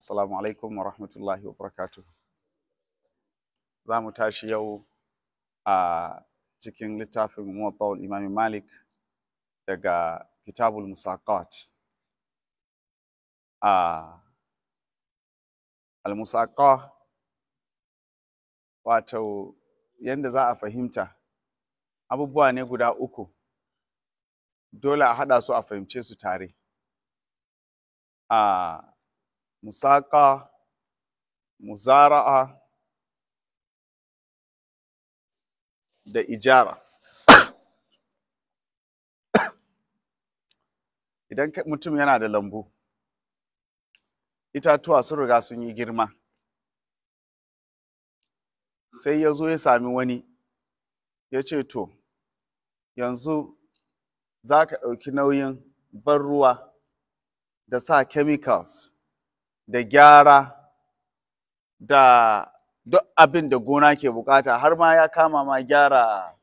Assalamu alaikum wa rahmatullahi wa barakatuh. Za mu tashi yau a cikin littafin Muwatta'ul Imam Malik daga Kitabul Musaqat. Al-Musaqa, wato yanda za a fahimta, abubuwa ne guda uku, dole a haɗa su a fahimce su tare. Musaqa, muzara'a da ijara. Idan mutum yana da lambu, itatuwa sun riga sun yi girma, sai ya zo ya sami wani ya ce, to yanzu za ka ɗauki nauyin ban ruwa da sa chemicals da gyara da duk abin da gona ke bukata, har ma ya kama ma gyara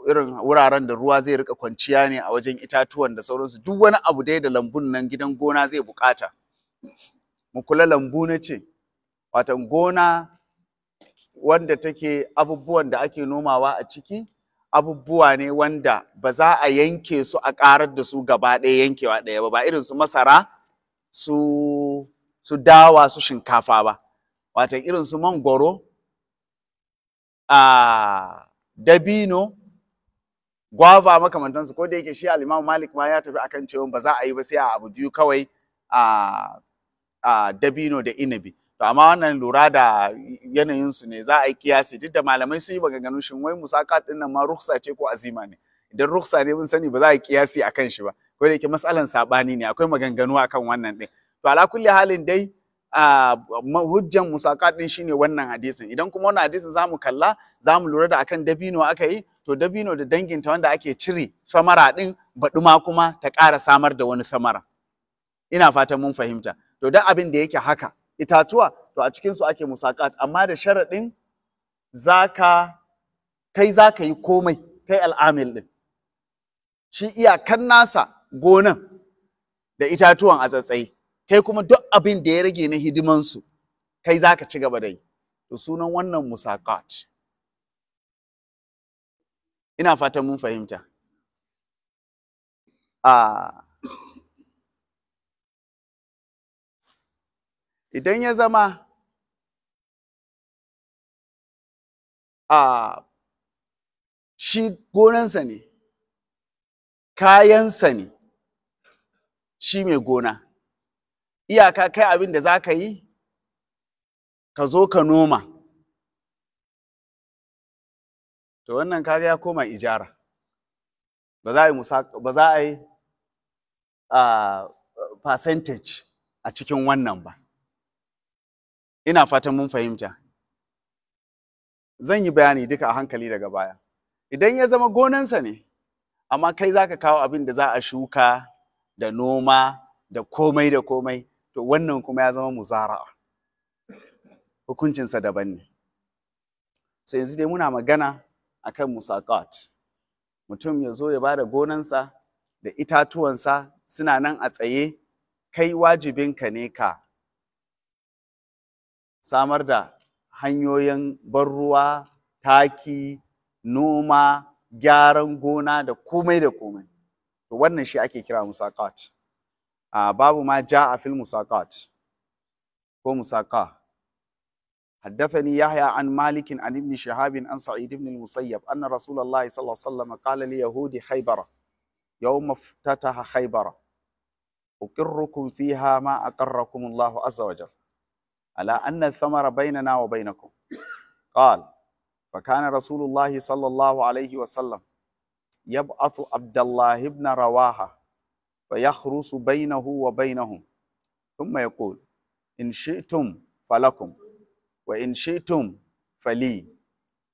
irin wuraren da ruwa zai rika kwanciya ne a wajen itatuwan da sauransu, duk wani abu dai da lambun nan gidan gona zai bukata. Mu kula, lambu na ce, watan gona wanda take abubuwan da ake nomawa a ciki abubuwa ne wanda ba za a yanke su a ƙarar da su gaba ɗaya yankewa ɗaya ba, ba irin su masara, su dawa, su shinkafa ba, watan irin su mangoro, a dabino, gwava, makamantansu. Ko da yake shi al-Imam Malik ma ya tafi akan cewa ba za a yi ba sai a abu biyu kawai, a dabino da inabi. To amma wannan lura da yanayin su ne za a yi kiyasi, duk da malamai sun yi maganganu shin wai musakat din nan ma ruksa ce ko azima ne. Idan ruksa ne mun sani ba za a yi kiyasi akan shi ba, ko da yake matsalan sabani ne, akwai maganganu akan wannan din. To ala kulli halin dai hujjan musakat din shine wannan hadisin. Idan kuma wannan hadisin zamu kalla, zamu lura da akan dabino aka yi, to dabino da danginta wanda ake cire samara din, baɗi ma kuma ta ƙara samar da wani samara. Ina fatan mun fahimta. To duk abin da yake haka itatuwa, to a cikin su ake musakat, amma da sharaɗin zaka kai zaka yi komai, kai al'amil din. Shi iyakan nasa gonan da itatuwan a tsatsaye, kai kuma duk abin da ya rage na hidimansu kai zaka ci gaba da yi. To sunan wannan musakat. Ina fatan mun fahimta. Idan ya zama shi gonansa ne, kayansa ne, shi mai gona, iyaka kai abin da za ka yi, ka zo ka noma, to wannan kaga ya koma ijara. Ba za a yi percentage a cikin wannan ba. Ina fatan mun fahimta. Zan yi bayani duka a hankali daga baya. Idan ya zama gonansa ne, amma kai za ka kawo abin da za a shuka da noma da komai da komai, to wannan kuma ya zama muzara'a, hukuncinsa daban ne. Sai yanzu dai muna magana akan musakat. Mutum ya zo ya bada gonansa da itatuwansa suna nan a tsaye, kai wajibinka ne ka samar da hanyoyin ban ruwa, taki, noma, gyaran gona da komai da komai. To wannan shi ake kira musakat. Babu ma ja'a fil musakat ko musaqa. حدثني يحيى عن مالك عن ابن شهاب عن سعيد بن المسيب أن رسول الله صلى الله عليه وسلم قال ليهود خيبر يوم افتتح خيبر: أقركم فيها ما أقركم الله عز وجل على أن الثمر بيننا وبينكم. قال: فكان رسول الله صلى الله عليه وسلم يبعث عبد الله بن رواحة فيخرس بينه وبينهم، ثم يقول: إن شئتم فلكم وإن شئتم فلي،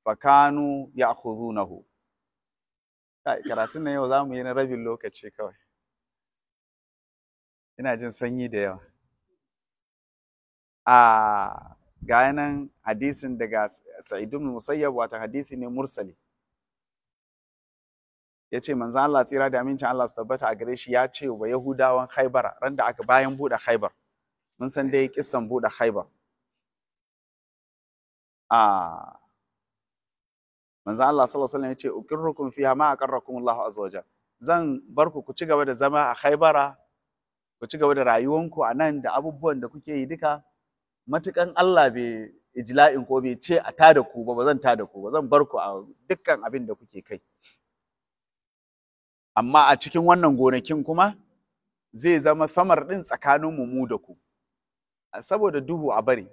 فكانوا يأخذونه. Karatun nan yau za mu yi na rabin lokaci kawai. Ina jin sanyi da yawa. Ga nan hadisin daga Sa'id ibn Musayyab, wato hadisi ne mursali. Yace manzo Allah tsira da amincin Allah su tabbata a gare shi ya ce wa Yahudawan Khaibara ran da aka bayan buɗe Khaibar, Mun san dai kissan buɗe Khaibar. A manzon Allah sallallahu alaihi wasallam ya ce uqirrukum fiha ma aqarrakum Allah azza wajal. Zan bar ku ku ci gaba da zama a Khaibara, ku ci gaba da rayuwanku a nan da abubuwan da kuke yi duka. Matukan Allah bai ijla'in ko bai ce a tada ku ba, ba zan tada ku ba, zan bar ku a dukkan abin da kuke kai. Amma a cikin wannan gonakin kuma zai zama samar ɗin tsakanin mu da ku, saboda duhu a bari.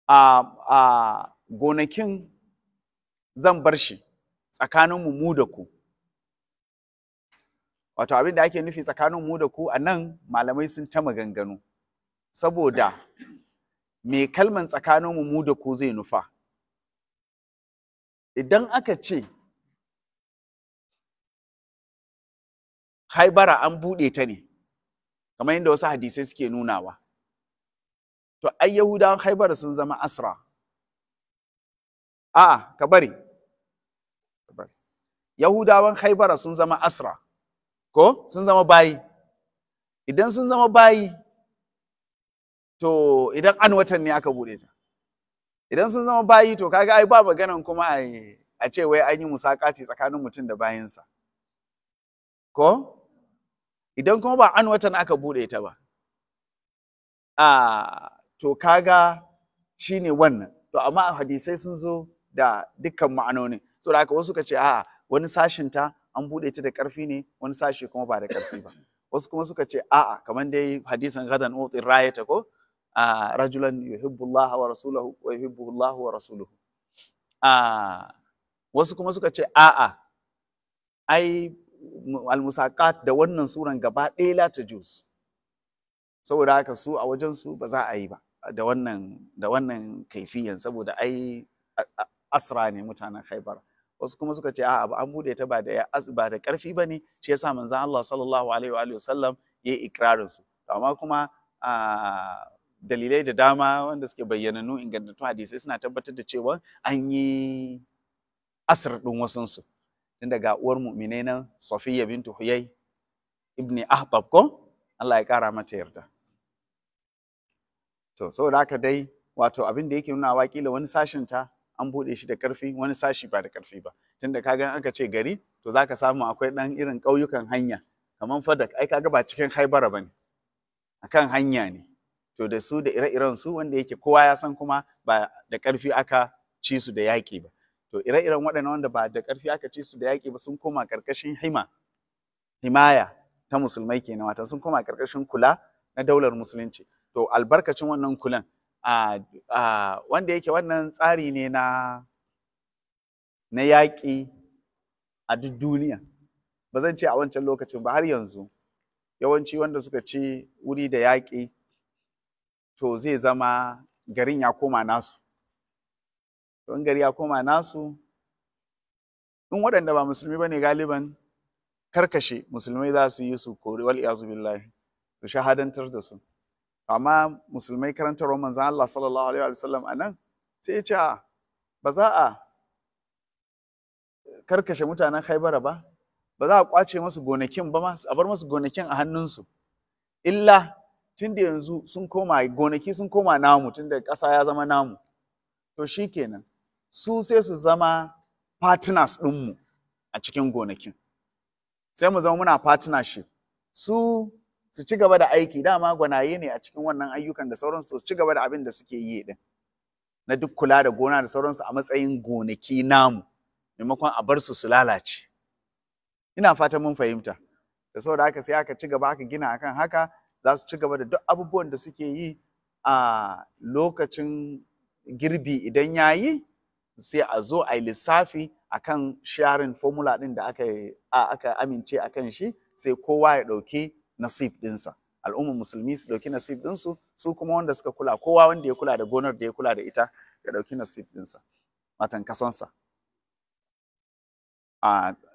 A gonakin zan bar shi tsakanin mu da ku. Wato abin da ake nufi tsakanin mu da ku a nan malamai sun ta maganganu, saboda me kalman tsakanin mu da ku zai nufa. Idan aka ce Haibara an buɗe ta ne, kamar yadda wasu hadisai suke nunawa, to ai Yahudawan Haibara sun zama asra. A'a, ka bari. Yahudawan Haibara sun zama asra, ko sun zama bayi. Idan sun zama bayi, to idan an watan ne aka buɗe ta. Idan sun zama bayi, to kaga ai ba maganan kuma a ce wai an yi musakati tsakanin mutum da bayinsa. Ko? Idan kuma ba an watan aka buɗe ta ba, to kaga shine wannan. To amma hadisai sun zo da dukkan ma'anonin. Saboda haka wasu suka ce a'a, wani sashin ta an buɗe ta da ƙarfi ne, wani sashi kuma ba da ƙarfi ba. Wasu kuma suka ce a'a, kamar dai hadisin gadan utir rayata ko rajulan yuhibbu Allah wa rasuluhu wa yuhibbuhu Allah wa rasuluhu. Wasu kuma suka ce a'a, ai almusaqat da wannan suran gaba ɗaya la tajuz. Saboda haka su a wajen su ba za a yi ba da wannan kaifiyan, saboda ai asra ne mutanen Khaibar. Wasu kuma suka ce a'a, ba an bude ta ba da ƙarfi ba ne, shi yasa manzon Allah sallallahu alaihi wa alihi wasallam yayi ikrarin su. Amma kuma dalilai da dama wanda suke bayyananu ingantattun hadisai suna tabbatar da cewa an yi asr ɗin wasunsu. Tun daga uwar mu'minai nan Safiya bintu Huyay ibni Ahbab, ko Allah ya kara mata yarda. To saboda haka dai wato abin da yake nuna kila wani sashin ta an bude shi da karfi, wani sashi ba da karfi ba. Tunda kaga aka ce gari, to zaka samu akwai dan irin ƙauyukan hanya kaman Fadak, ai kaga ba cikin Haibara bane, akan hanya ne. To da su da ire-iren su wanda yake kowa ya san kuma ba da karfi aka ci su da yaƙi ba. To ire-iren waɗannan wanda ba da ƙarfi aka ci su da yaƙi ba sun koma ƙarƙashin himaya ta musulmai kenan, wato sun koma ƙarƙashin kula na daular musulunci. To albarkacin wannan kulan, wanda yake wannan tsari ne na yaƙi a duk duniya. Ba zan ce a wancan lokacin ba, har yanzu yawanci wanda suka ci wuri da yaƙi, to zai zama garin ya koma nasu. To in gari ya koma nasu, in waɗanda ba musulmi ba ne galiban karkashe musulmai za su yi su kori, wal iyazu billahi, su shahadantar da su. Amma musulmai karantarwar manzon Allah sallallahu alaihi wa sallam anan sai ya ce ba za a karkashe mutanen Khaibara ba, ba za a kwace masu gonakin ba, ma a bar masu gonakin a hannunsu. Illa tunda yanzu sun koma gonaki, sun koma namu, tunda ƙasa ya zama namu, to shikenan su sai su zama partners ɗinmu a cikin gonakin. Sai mu zama muna partnership. Su su ci gaba da aiki, dama gwanaye ne a cikin wannan ayyukan da sauransu, su ci gaba da abin da suke yi din na duk kula da gona da sauransu a matsayin gonaki namu, maimakon a bar su su lalace. Ina fatan mun fahimta. Da saboda haka sai aka ci gaba, aka gina akan haka, za su ci gaba da duk abubuwan da suke yi. A lokacin girbi idan ya yi, sai a zo a yi lissafi akan sharing formula ɗin da aka amince akan shi, sai kowa ya ɗauki nasib ɗinsa. Al'ummar musulmi su ɗauki nasib ɗinsu, su kuma wanda suka kula, kowa wanda ya kula da gonar da ya kula da ita ya ɗauki nasib ɗinsa, watan kasonsa.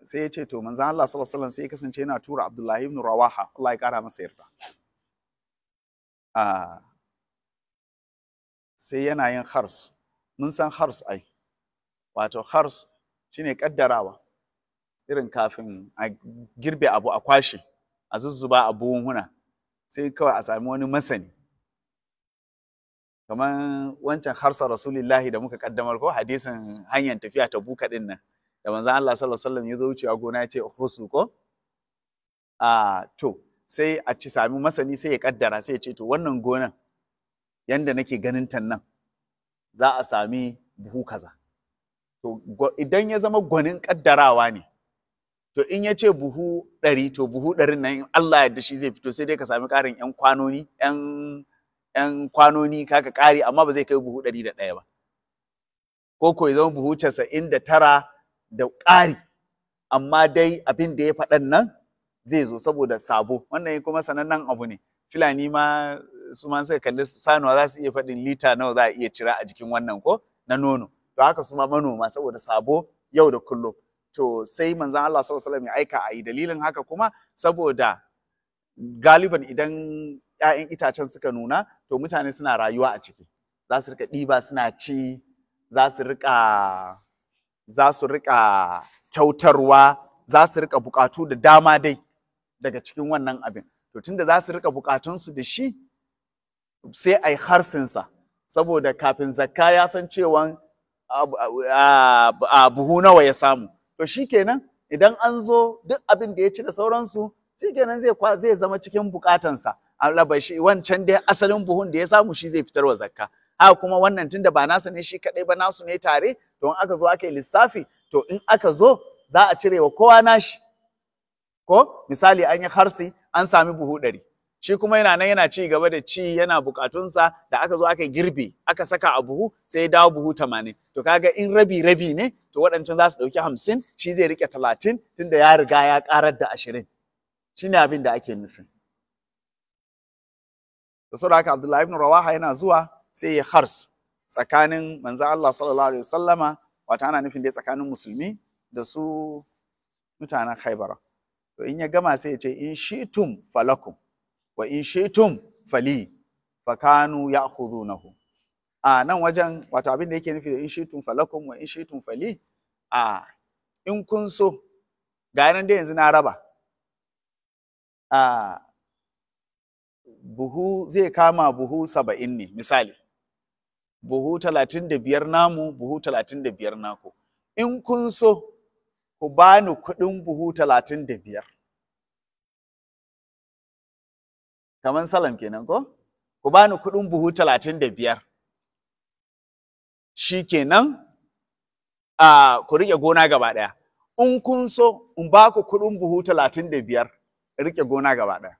Sai ya ce to manzon Allah sallallahu alaihi wasallam sai ya kasance yana tura Abdullahi ibn Rawaha, Allah ya kara masa yarda. Sai yana yin hars. Mun san hars ai. Wato hars shine kaddarawa. Irin kafin a girbe abu a kwashe, a zuzzuba a buhunhuna, Sai kawai a sami wani masani kamar wancan harsa Rasulillahi da muka kaddamar ko hadisin hanyar tafiya ta buka din nan da manzon Allah sallallahu alaihi wasallam ya zo wucewa gona ya ce ukhrusu ko a to sai a ci sami masani sai ya kaddara, sai ya ce to wannan gonan yanda nake ganin tan nan za a sami buhu kaza. To idan ya zama gwanin kaddarawa ne, to in ya ce buhu 100, to buhu 100 nan in Allah yarda shi zai fito, sai dai ka sami ƙarin ƴan kwanoni, ƴan kwanoni kaka ƙari, amma ba zai kai buhu 101 ba, ko ya zama buhu 99 da ƙari, amma dai abin da ya faɗan nan zai zo saboda sabo. Wannan kuma sanannen abu ne, Fulani ma su ma suka kalli sanuwa za su iya faɗin lita nawa za a iya cira a jikin wannan ko na nono. To haka su ma manoma saboda sabo yau da kullum. To sai manzon Allah sallallahu alaihi wasallam ya aika a yi. Dalilin haka kuma saboda galiban idan 'ya'yan itacen suka nuna, to mutane suna rayuwa a ciki, za su rika ɗiba suna ci, za su rika kyautarwa, za su rika buƙatu da dama dai daga cikin wannan abin. To tunda za su rika buƙatunsu da shi, sai a yi harsinsa, saboda kafin zakka ya san cewan buhu nawa ya samu. To shikenan idan an zo duk abin da ya ci da sauransu, shikenan zai zama cikin bukatansa. Allah bai shi wancan dai asalin buhun da ya samu shi zai fitar wa zakka. Haka kuma wannan tunda ba nasa ne shi kadai ba, nasu ne tare, to in aka zo aka yi lissafi, to in aka zo za a cire wa kowa nashi. Ko misali an yi harsi an sami buhu 100, shi kuma yana nan yana ci gaba da ci yana bukatunsa, da aka zo aka girbe aka saka a buhu sai ya dawo buhu 80. To kaga in rabi rabi ne, to waɗancan za su ɗauki 50, shi zai rike 30 tunda ya riga ya ƙarar da 20. Shine abin da ake nufi. Da saboda haka Abdullahi ibn Rawaha yana zuwa sai ya hars tsakanin manzon Allah sallallahu alaihi wasallama, wato ana nufin dai tsakanin musulmi da su mutanen Khaibara. To in ya gama sai ya ce in shi'tum falakum wa in shi'tum fali, fakanu ya'khudunahu. A nan wajen wato abin da yake nufi da in shi'tum falakum wa in shi'tum fali, a in kun so, ga nan dai yanzu na raba, a buhu zai kama buhu 70 ne misali, buhu 35 namu, buhu 35 naku. In kun so ku bani kuɗin buhu 35, kaman salam kenan ko, ku bani kuɗin buhu 35, shikenan a ku riƙe gona gaba ɗaya. In kun so in ba ku kuɗin buhu 35, riƙe gona gaba ɗaya.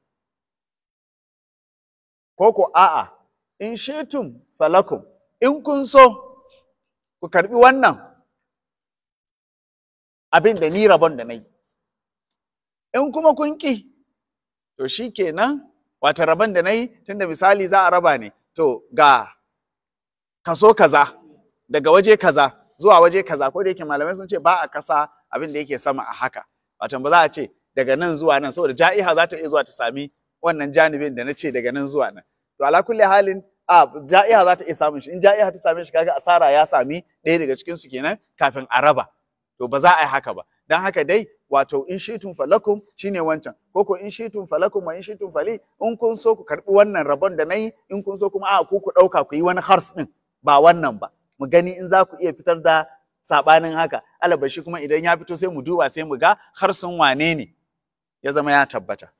Ko ko a'a, in shi'tum falakum, in kun so ku karɓi wannan abin da ni rabon da na yi. In kuma kun ƙi, to shikenan wata rabon da na yi, tunda misali za a raba ne, to ga kaso kaza daga waje kaza zuwa waje kaza, ko da yake malamai sun ce ba a kasa abin da yake sama a haka, wato ba za a ce daga nan zuwa nan, saboda ja'iha za ta iya zuwa ta sami wannan janibin da na ce daga nan zuwa nan. To ala kulli halin a ja'iha za ta iya samun shi, in ja'iha ta same shi kaga asara ya sami ɗaya daga cikin su kenan kafin a raba. To ba za a yi haka ba. Dan haka dai wato in shi'tum falakum shine wancan, ko ko in shi'tum falakum wa in shi'tum fali, in kun so ku karbi wannan rabon da nayi, in kun so kuma a ku dauka ku yi wani hars din ba wannan ba, mu gani in za ku iya fitar da sabanin haka. Alabashi kuma idan ya fito sai mu duba sai mu ga harsun wane ne ya zama ya tabbata.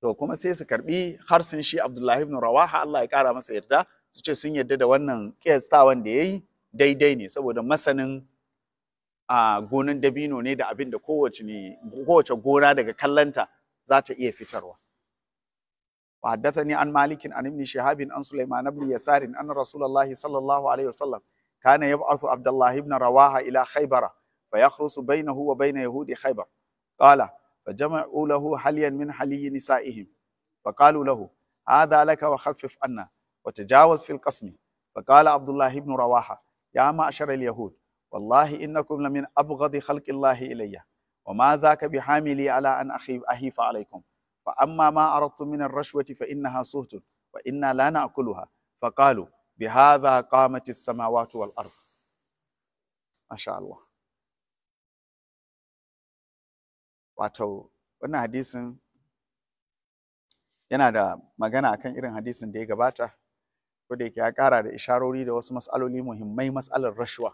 To kuma sai su karbi harsun shi Abdullahi ibn Rawaha, Allah ya kara masa yarda, su ce sun yarda da wannan kiyastawan da yayi daidai ne, saboda masanin a gonan dabino ne da abin da kowace gona daga kallanta za ta iya fitarwa. Wa haddathani an Malikin an Ibn Shihab an Sulaiman ibn Yasar anna Rasulullahi sallallahu alaihi wasallam kana yab'athu Abdullah ibn Rawaha ila Khaybara fayakhrusu bainahu wa bain yahudi Khaybar. Qala fajama'u lahu haliyan min haliyi nisa'ihim faqalu lahu hadha laka wa khaffif anna wa tajawaz fil qasmi. Faqala Abdullah ibn Rawaha ya ma'shar al-yahud والله إنكم لمن أبغض خلق الله إلي وما ذاك بحاملي على أن أهيف عليكم فأما ما أردتم من الرشوة فإنها سهت وإنا لا نأكلها. فقالوا بهذا قامت السماوات والأرض. ما شاء الله. Wato wannan hadisin Yana da magana akan irin hadisin da ya gabata, ko da yake ya ƙara da isharori da wasu mas'aloli muhimmai, mas'alar rashuwa.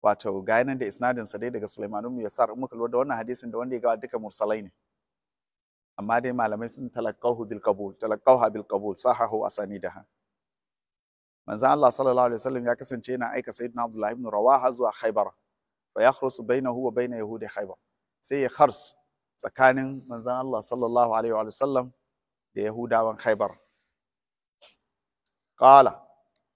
Wato ga nan da isnadin sa dai daga Sulaiman ibn Yasar, in muka lura da wannan hadisin da wanda ya gabata duka mursalai ne. Amma dai malamai sun talaqahu bil qabul, talaqawha bil qabul, sahahu asanidaha. Manzon Allah sallallahu alaihi wasallam ya kasance yana aika Sayyidina Abdullah ibn Rawaha zuwa Khaybar, fa yakhrusu bainahu wa bain yahudi Khaybar. Sai ya khars tsakanin manzon Allah sallallahu alaihi wa sallam da Yahudawan Khaybar. Qala,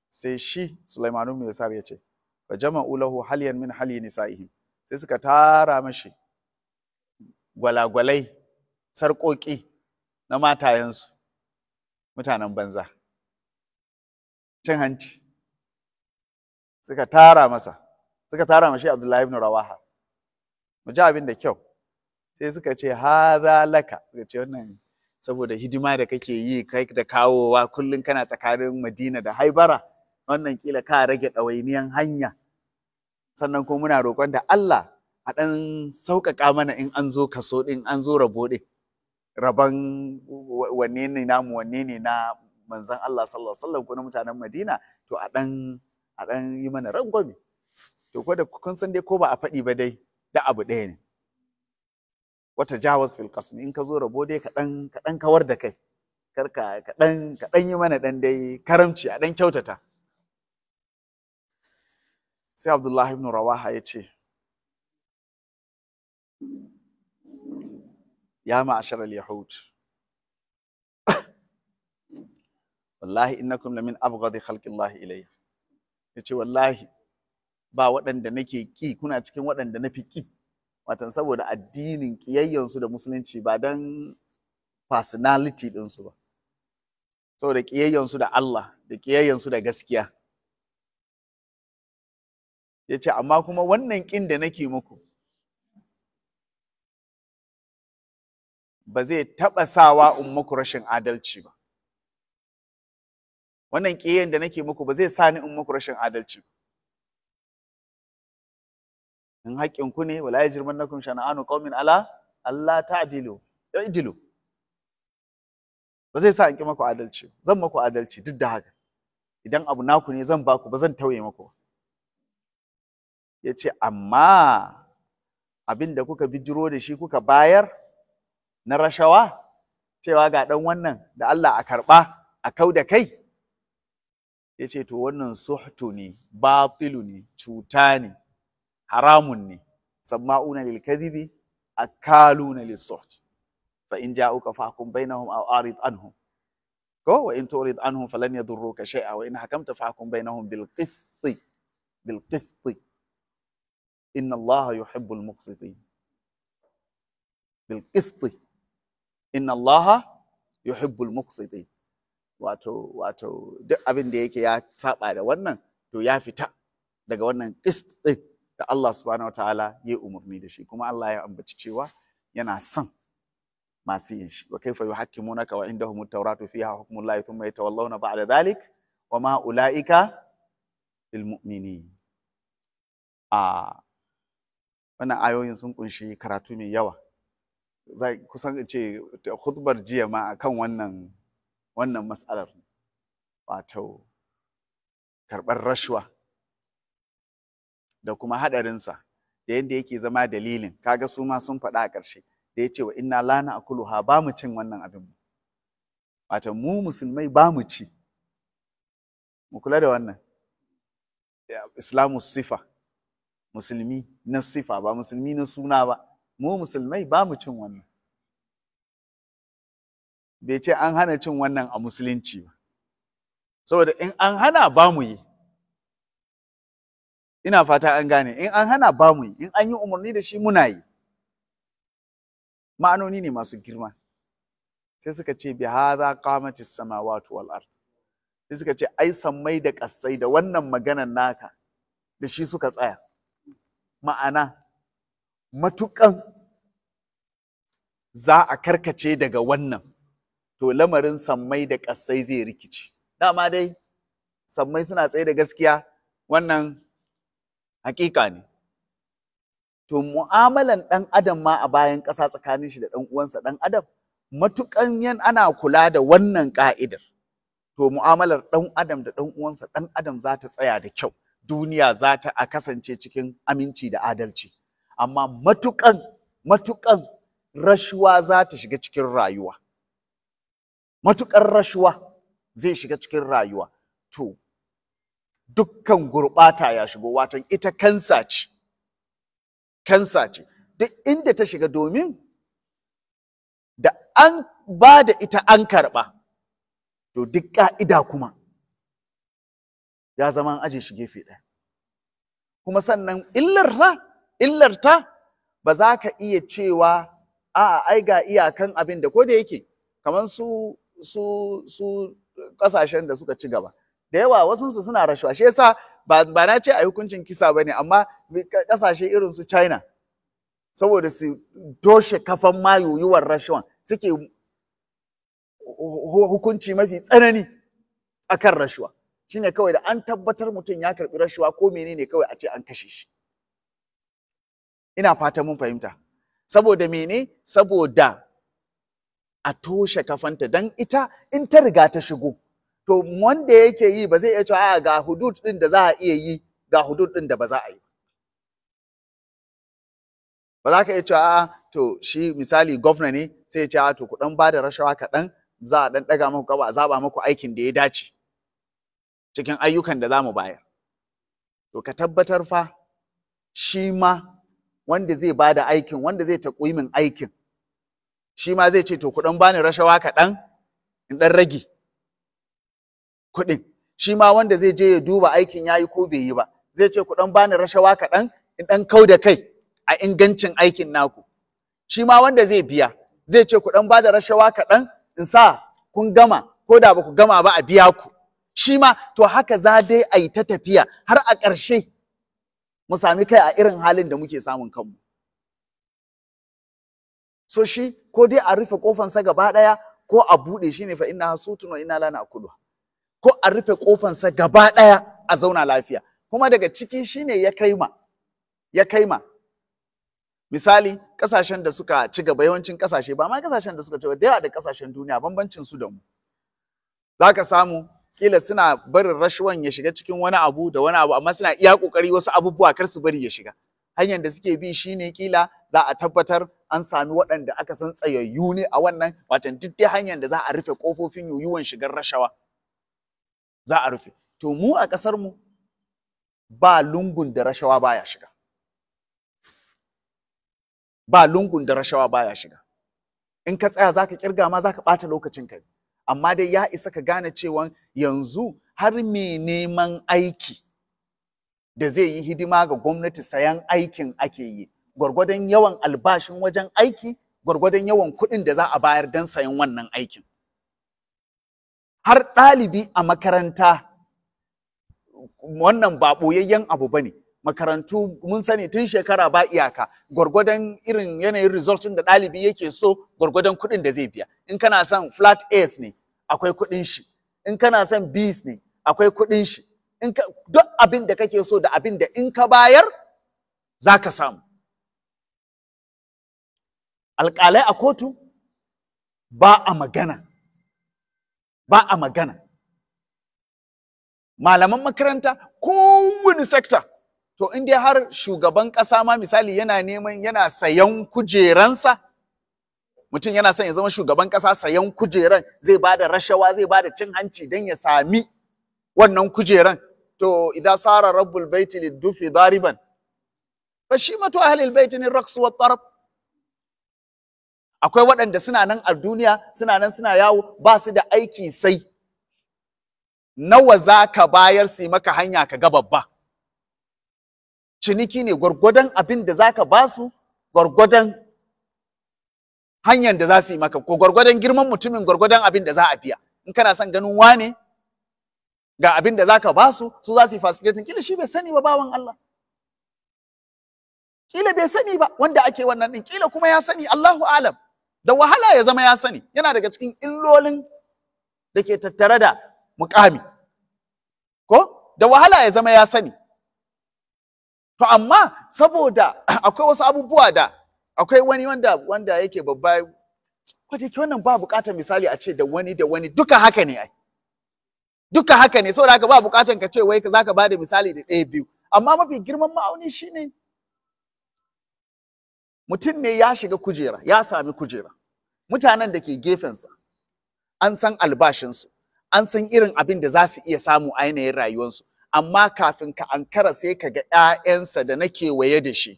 sai shi Sulaiman ibn Yasar ya ce, fa jama'u lahu halyan min halyi nisa'ihim. Sai suka tara mashi gwalagwalai, sarƙoƙi na matayensu, mutanen banza. Cin hanci. Suka tara masa, suka tara mashi Abdullahi ibn Rawaha. Mu ji abin da kyau. Sai suka ce hadha laka, suka ce wannan saboda hidima da kake yi kai da kawowa kullum kana tsakanin Madina da Haibara, wannan kila ka rage ɗawainiyan hanya. Sannan kuma muna roƙon da Allah a ɗan sauƙaƙa mana in an zo kaso ɗin, an zo rabo ɗin, rabon wanne ne namu, wanne ne na manzon Allah sallallahu alaihi wasallam ko na mutanen Madina, to a ɗan yi mana rangwame. To ko da kun san dai ko ba a faɗi ba dai da abu ɗaya ne. Wata jawaz fil qasmi, in ka zo rabo dai ka ɗan kawar da kai, kar ka ɗan yi mana ɗan dai karamci, a ɗan kyautata. Sai Abdullahi ibn Rawaha ya ce, ya ma'ashar al-yahud, wallahi innakum lamin abghadi khalqillahi ilayya. Yace wallahi ba waɗanda nake ki, kuna cikin waɗanda nafi ki. Watan saboda addinin ƙiyayyansu da musulunci ba dan personality ɗinsu ba, saboda ƙiyayyansu da Allah da ƙiyayyansu da gaskiya. Yace amma kuma wannan ƙin da nake muku ba zai taɓa sawa in muku rashin adalci ba. Wannan ƙiyayyen da nake muku ba zai sa ni in muku rashin adalci ba. In haƙƙinku ne, wala yajrimannakum shana'anu qaumin ala alla ta'dilu, i'dilu. Ba zai sa in ƙi muku adalci, zan muku adalci duk da haka. Idan abu naku ne zan baku, ba zan tauye muku ba. Yace amma abin da kuka bijiro da shi kuka bayar na rashawa, cewa ga ɗan wannan da Allah a karɓa a kau da kai, yace to wannan suhtu ne, batilu ne, cuta ne, haramun ne. Samma'una lil kadhibi akaluna lis suht, fa in ja'uka fahkum bainahum aw arid anhum, ko wa in turid anhum falan yadurruka shay'a wa in hakamta fahkum bainahum bil qisti, bil qisti, inna Allaha yuhibbul muqsitin. Bil qisti, inna Allaha yuhibbul muqsitin. Wato duk abin da yake ya saba da wannan to ya fita daga wannan qist din da Allah subhanahu wataala ya umarni da shi. Kuma Allah ya ambaci cewa yana son masu yin shi. Wa kaifa yuhakkimunaka wa indahum at-tauratu fiha hukmullahi thumma yatawallawna ba'da dhalik wa ma ulaika bil mu'minin. A wannan ayoyin sun kunshi karatu mai yawa. Kusan ce khutbar jiya ma akan wannan mas'alar, wato karɓar rashuwa da kuma haɗarinsa da yadda yake zama dalilin. Kaga su ma sun faɗa a ƙarshe da ya ce wa inna la na'kuluha, ba mu cin wannan abin mu. Wato mu musulmai ba mu ci. Mu kula da wannan. Islamu sifa, musulmi na sifa ba musulmi na suna ba. Mu musulmai ba mu cin wannan. Bai ce an hana cin wannan a musulunci ba, saboda in an hana ba mu yi. Ina fata an gane, in an hana ba mu yi, in an yi umarni da shi muna yi. Ma'anoni ne masu girma. Sai suka ce bi hadha qamatis samawati wal ard. Sai suka ce ai sammai da kasai da wannan maganan naka da shi suka tsaya. Ma'ana matukan za a karkace daga wannan, to lamarin sammai da kasai zai rikici. Dama dai sammai suna tsaye da gaskiya, wannan hakika ne. To mu'amalan ɗan adam ma a bayan ƙasa tsakanin shi da ɗan uwansa ɗan adam Matukan yan ana kula da wannan ka'idar, to mu'amalar ɗan adam da ɗan uwansa ɗan adam za ta tsaya da kyau, duniya za ta a kasance cikin aminci da adalci. Amma matukan rashuwa za ta shiga cikin rayuwa, matukan rashuwa zai shiga cikin rayuwa, to dukkan gurɓata ya shigo. Watan ita kansa ce, kansa ce duk inda ta shiga, domin da an ba da ita an karɓa, to duk ƙa'ida kuma ya zama an aje shi gefe ɗaya. Kuma sannan illarta ba za ka iya cewa a'a ai ga iyakan abin da, ko da yake kamar su su su ƙasashen da suka ci gaba da yawa, wasunsu suna rashawa. Shi yasa ba na ce a hukuncin kisa bane, amma ƙasashe irin su China, saboda su toshe kafan ma yoyuwar rashawan, suke hukunci mafi tsanani akan rashawa. Shine kawai da an tabbatar mutum ya karbi rashawa ko menene, kawai a ce an kashe shi. Ina fatan mun fahimta. Saboda mene? Saboda a toshe kafanta, dan ita in ta riga ta shigo, to wanda yake yi ba zai iya cewa a ga hudud din da za a iya yi, ga hudud din da ba za a yi. Ba za ka iya cewa a to shi misali gwamna ne sai ya ce a to ku dan bada rashawa kaɗan, za a dan ɗaga muku gaba, a zaba muku aikin da ya dace cikin ayyukan da za mu bayar. To ka tabbatar fa shi ma wanda zai bada aikin, wanda zai taƙwimin aikin, shi ma zai ce to ku dan bani rashawa kaɗan in dan rage kuɗin. Shi ma wanda zai je ya duba aikin yayi ko bai yi ba, zai ce ku dan bani rashawa kaɗan in dan kau da kai a ingancin aikin naku. Shi ma wanda zai biya zai ce ku dan bada rashawa kaɗan in sa kun gama, ko da ba ku gama ba a biya ku. Shi ma to haka za dai a yi ta tafiya har a ƙarshe mu sami kai a irin halin da muke samun kanmu. So shi ko dai a rufe kofansa gaba ɗaya ko a buɗe shi ne, fa inna hasutun wa inna la na'kulu. Ko a rufe kofansa gaba ɗaya a zauna lafiya. Kuma daga ciki shine ya kaima misali kasashen da suka ci gaba, yawancin kasashe, ba ma kasashen da suka ci gaba, da yawa da kasashen duniya, bambancin su da mu, zaka samu kila suna barin rashuwan ya shiga cikin wani abu da wani abu, amma suna iya kokari wasu abubuwa kar su bari ya shiga. Hanyar da suke bi shine kila za a tabbatar an sami waɗanda aka san tsayayyu ne a wannan, watan duk dai hanyar da za a rufe kofofin yoyuwan shigar rashawa za a rufe. To mu a ƙasar mu ba lungun da rashawa baya shiga. Ba lungun da rashawa baya shiga. In ka tsaya zaka kirga ma zaka ɓata lokacin ka. Amma dai ya isa ka gane cewa yanzu har mai neman aiki da zai yi hidima ga gwamnati sayan aikin ake yi, gwargwadon yawan albashin wajen aiki, gwargwadon yawan kuɗin da za a bayar don sayan wannan aikin. Har ɗalibi a makaranta, wannan ba ɓoyayyen abu ba ne. Makarantu mun sani tun shekara ba iyaka, gwargwadon irin yanayin result da ɗalibi yake so, gwargwadon kuɗin da zai biya. In kana son flat A's ne, akwai kuɗin shi. In kana son B's ne, akwai kuɗin shi. In ka, duk abin da kake so da abin da in ka bayar, za ka samu. Alƙalai a kotu ba a magana. Ba a magana. Malaman makaranta, kowane sector. To in dai har shugaban ƙasa ma misali yana neman, yana sayan kujeransa, mutum yana son ya zama shugaban ƙasa, sayan kujeran zai bada rashawa, zai bada cin hanci don ya sami wannan kujeran. To idan sara rabbul baiti liddufi dariban fa shimatu ahlil baiti ni raqsu wat tarab. Akwai waɗanda suna nan a duniya, suna nan suna yawo, ba su da aiki sai nawa za ka bayar su maka hanya ka ga babba. Ciniki ne, gwargwadon abin da za ka ba su, gwargwadon hanyar da za su yi maka, ko gwargwadon girman mutumin, gwargwadon abin da za a biya. In kana son ganin wane, ga abin da za ka ba su, su za su yi facilitating. Kila shi bai sani ba, bawan Allah. Kila bai sani ba wanda ake wannan din, kila kuma ya sani, Allahu alam. Da wahala ya zama ya sani. Yana daga cikin illolin da ke tattare da mukami. Ko? Da wahala ya zama ya sani. To amma saboda akwai wasu abubuwa da akwai wani wanda yake babba Ko da wannan ba bukatar misali a ce da wani da wani, duka haka ne ai. Duka haka ne, saboda haka ba bukatar ka ce wai zaka bada misali da ɗaya biyu. Amma mafi girman ma'auni shine mutum ne ya shiga kujera, ya sami kujera. Mutanen da ke gefensa an san albashinsu, an san irin abin da za su iya samu a yanayin rayuwarsu, amma kafin ka ankara sai ka ga 'ya'yansa da na kewaye da shi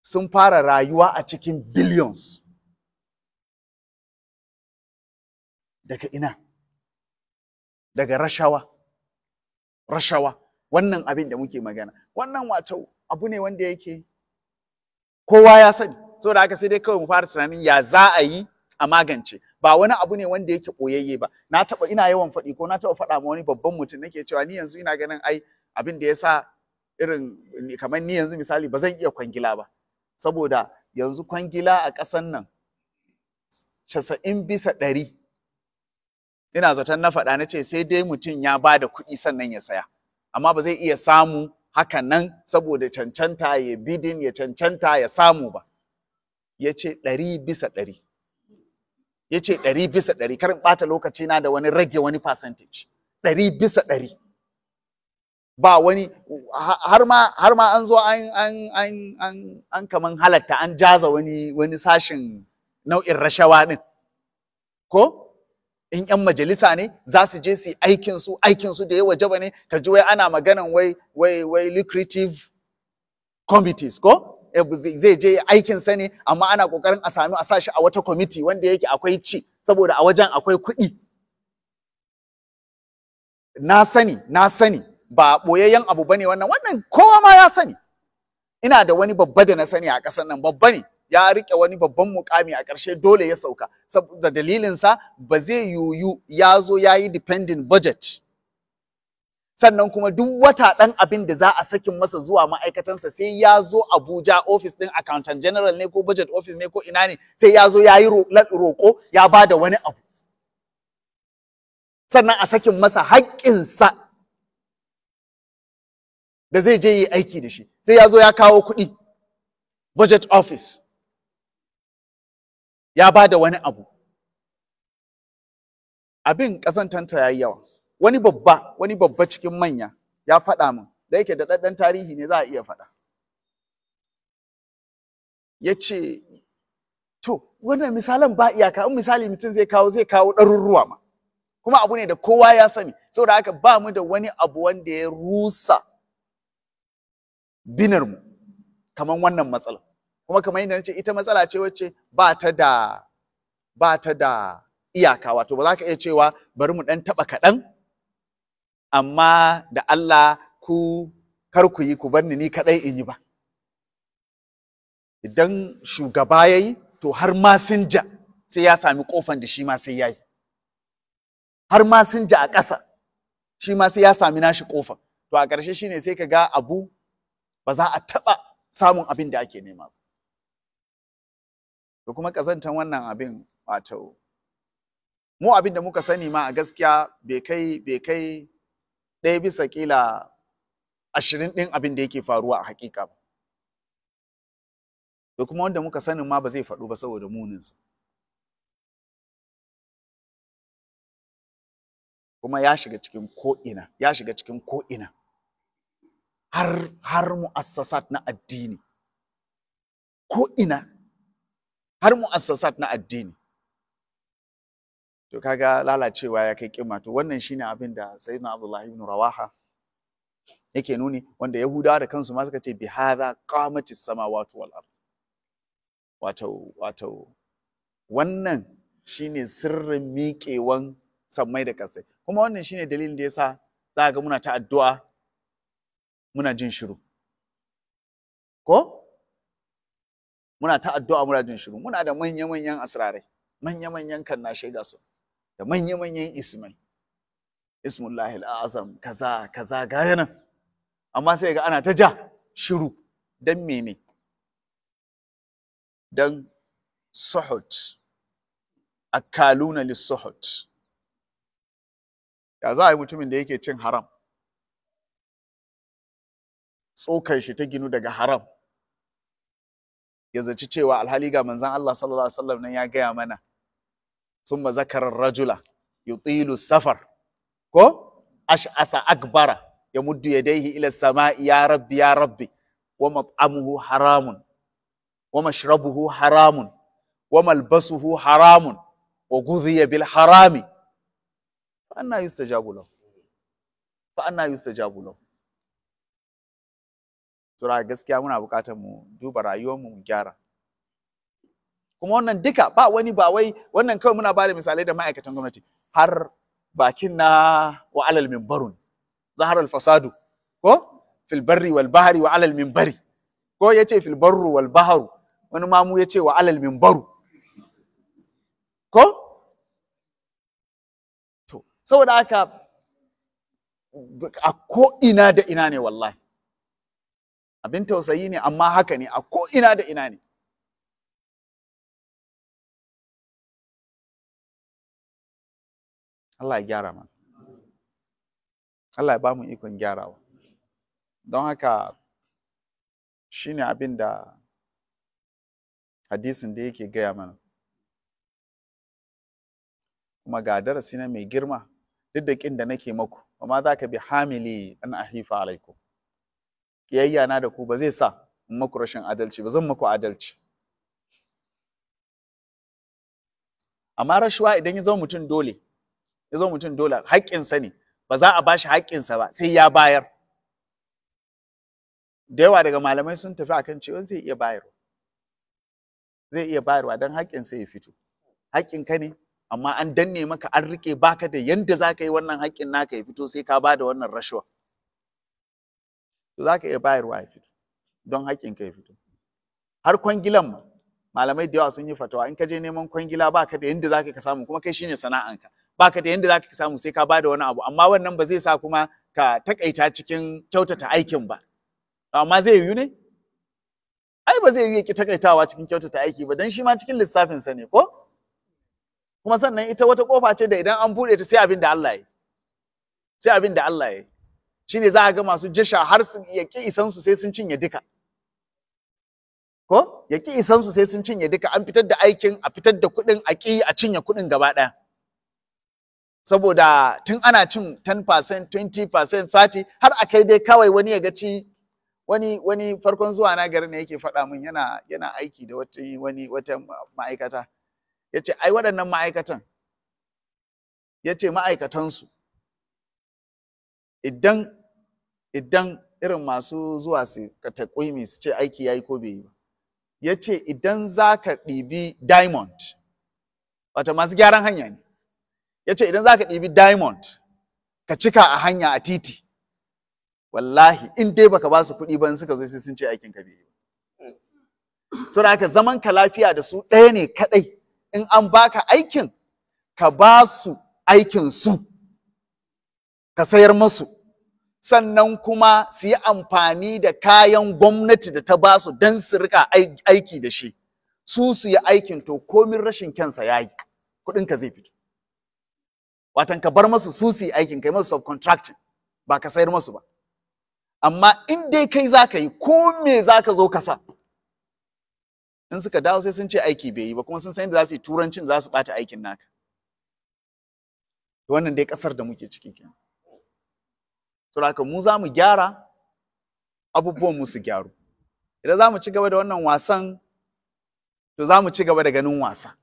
sun fara rayuwa a cikin billions. Daga ina? Daga rashawa. Rashawa. Wannan abin da muke magana. Wannan wato abu ne wanda yake kowa ya sani. Saboda haka sai dai kawai mu fara tunanin ya za a yi a magance. Ba wani abu ne wanda yake koyayye ba. Na taɓa, ina yawan faɗi ko na taɓa faɗa ma wani babban mutum, nake cewa ni yanzu ina ganin ai abin da ya sa irin kamar ni yanzu misali ba zan iya kwangila ba. Saboda yanzu kwangila a ƙasan nan 90% ina zaton na faɗa na ce sai dai mutum ya ba da kuɗi sannan ya saya, amma ba zai iya samu haka nan saboda cancanta ya bidin ya cancanta ya samu ba. Ya ce 100%. Ya ce 100%, kar in ɓata lokaci na da wani rage wani percentage. 100%. Ba wani har ma an zo an kaman halatta an jaza wani sashin nau'in rashawa ɗin. Ko? In 'yan majalisa ne za su je su yi aikinsu da ya wajaba ne, ka ji wai ana maganan wai lucrative committees ko? Zai je aikinsa ne amma ana kokarin a sami a sa shi a wata committee wanda yake akwai ci saboda a wajen akwai kuɗi. Na sani ba ɓoyayyen abu bane wannan kowa ma ya sani. Ina da wani babba da na sani a ƙasar nan, babba ne, ya rike wani babban mukami, a ƙarshe dole ya sauka saboda dalilinsa ba zai yuyu ya zo ya yi dependent budget, sannan kuma duk wata ɗan abin da za a sakin masa zuwa ma'aikatansa sai ya zo Abuja office ɗin accountant general ne ko budget office ne ko ina ne, sai ya zo ya yi roƙo ya ba da wani abu, sannan a sakin masa haƙƙinsa da zai je yi aiki da shi, sai ya zo ya kawo kuɗi budget office ya ba da wani abu. Abin ƙazantanta ya yi yawa. Wani babba cikin manya ya faɗa min, da yake da ɗaɗɗan tarihi ne za a iya faɗa. Ya ce, to, wannan misalan ba iyaka, in misali mutum zai kawo ɗaruruwa ma. Kuma abu ne da kowa ya sani, saboda haka ba mu da wani abu wanda ya rusa binarmu kamar wannan matsala. Kuma kamar yadda nace ita matsala ce wacce ba ta da iyaka, wato ba za ka iya cewa bari mu ɗan taɓa kaɗan amma da Allah ku kar ku yi ku bar ni kaɗai in yi ba. Idan shugaba ya yi to har masinja sai ya sami ƙofan da shi ma sai ya yi, har masinja a ƙasa shi ma sai ya sami nashi ƙofan. To a ƙarshe shine sai ka ga abu ba za a taɓa samun abin da ake nema ba. Da kuma ƙazantan wannan abin, wato mu abin da muka sani ma a gaskiya bai kai 1 bisa kila 20 ɗin abin da yake faruwa a hakika ba. Da kuma wanda muka sanin ma ba zai faɗu ba saboda muninsa. Kuma ya shiga cikin ko'ina, ya shiga cikin ko'ina. Har mu'assasat na addini. Ko'ina. Har mu'assasat na addini. To kaga lalacewa ya kai kima. To wannan shine abin da Sayyidina Abdullah ibn Rawaha yake nuni, wanda Yahudawa da kansu ma suka ce bi hadha qamatis samawati wal ard. Wato wannan shine sirrin miƙewan sammai da ƙasai. Kuma wannan shine dalilin da yasa za ga muna ta addu'a muna jin shiru. Ko? Muna ta addu'a muna jin shiru. Muna da manya-manyan asrarai, manya-manyan kanna shaida su, da manya-manyan ismai. Ismullahi al'azam, kaza, kaza, ga nan. Amma sai ga ana ta ja shiru. Dan mene? Dan suhut. Akaluna lis-suhut. Ya za a yi mutumin da yake cin haram, tsokar shi ta ginu daga haram, Ya zaci cewa alhali ga manzon Allah sallallahu alaihi wasallam nan ya gaya mana, summa zakara rajula yutilu safar ko ash'asa akbara yamuddu yadayhi ila samai ya rabbi ya rabbi wa mat'amuhu haramun wa mashrabuhu haramun wa malbasuhu haramun wa ghudhiya bil harami fa anna yustajabu lahu, fa anna yustajabu lahu. Sura gaskiya muna buƙatar mu duba rayuwarmu mu gyara. Kuma wannan duka ba wani, ba wai wannan kawai muna bada misalai da ma'aikatan gwamnati, har bakin na wa alal minbarun zahar al fasadu ko fil barri wal bahri wa alal minbari, ko yace fil barru wal bahru, wani mamu yace wa alal minbaru ko. To saboda haka a ko ina da ina ne, wallahi abin tausayi ne, amma haka ne a ko ina da ina ne. Allah ya gyara mana, Allah ya ba mu ikon gyarawa. Don haka shine abin da hadisin da yake gaya mana. Kuma ga darasi na mai girma, duk da ƙin da nake maku, amma za ka bi hamili an ahifa alaikum. Ƙiyayya na da ku ba zai sa in maku rashin adalci ba, zan maku adalci. Amma rashuwa idan ya zama mutum dole, ya zama mutum dole haƙƙinsa ne, ba za a bashi haƙƙinsa ba sai ya bayar. Da yawa daga malamai sun tafi akan cewa zai iya bayarwa, zai iya bayarwa don haƙƙinsa ya fito. Haƙƙinka ne, amma an danne maka, an riƙe baka da yanda za ka yi wannan haƙƙin naka ya fito sai ka ba da wannan rashuwa. To za ka iya bayarwa ya fito don haƙƙinka ya fito. Har kwangilan ma malamai da yawa sun yi fatawa, in ka je neman kwangila baka da yanda za ka samu, kuma kai shine sana'anka, baka da yanda za ka samu sai ka ba da wani abu, amma wannan ba zai sa kuma ka takaita cikin kyautata aikin ba. Amma zai yiwu ne? Ai ba zai yiwu ya ki takaitawa cikin kyautata aiki ba, don shi ma cikin lissafin sa ne ko? Kuma sannan ita wata kofa ce da idan an buɗe ta sai abin da Allah ya yi. Sai abin da Allah ya yi. Shine za a ga masu jasha har su ya ki isan su sai sun cinye duka. Ko? Ya ki isan su sai sun cinye duka, an fitar da aikin, a fitar da kuɗin, a ki a cinye kuɗin gaba ɗaya. Saboda tun ana cin 10%, 20%, 30% har a kai dai kawai wani ya ga ci wani farkon zuwa na garin ne yake faɗa min, yana aiki da wata ma'aikata. Yace ai waɗannan ma'aikatan, yace ma'aikatansu idan irin masu zuwa su taƙwimi su ce aiki yayi ko bai yi ba, yace idan zaka ɗibi diamond, wato masu gyaran hanya ne, yace idan zaka ɗibi diamond ka cika a hanya a titi, wallahi in dai baka ba su kuɗi ba in suka zo sai sun ce aikin ka bai yi ba. Saboda haka zaman ka lafiya da su ɗaya ne kaɗai, in an baka aikin ka ba su aikin su, ka sayar masu, sannan kuma su yi amfani da kayan gwamnati da ta ba su don su rika aiki da shi, su su yi aikin, to komin rashin kyansa ya yi, kuɗinka zai fito. Watan ka bar masu su su yi aikin, kai masu subcontracting, ba ka sayar masu ba. Amma in dai kai za ka yi, ko me za ka zo ka sa, in suka dawo sai sun ce aiki bai yi ba, kuma sun san yadda za su yi turancin za su ɓata aikin naka. Wannan dai ƙasar da muke ciki kenan. Saboda haka mu za mu gyara abubuwan mu su gyaru. Idan za mu ci gaba da wannan wasan, to za mu ci gaba da ganin wasa.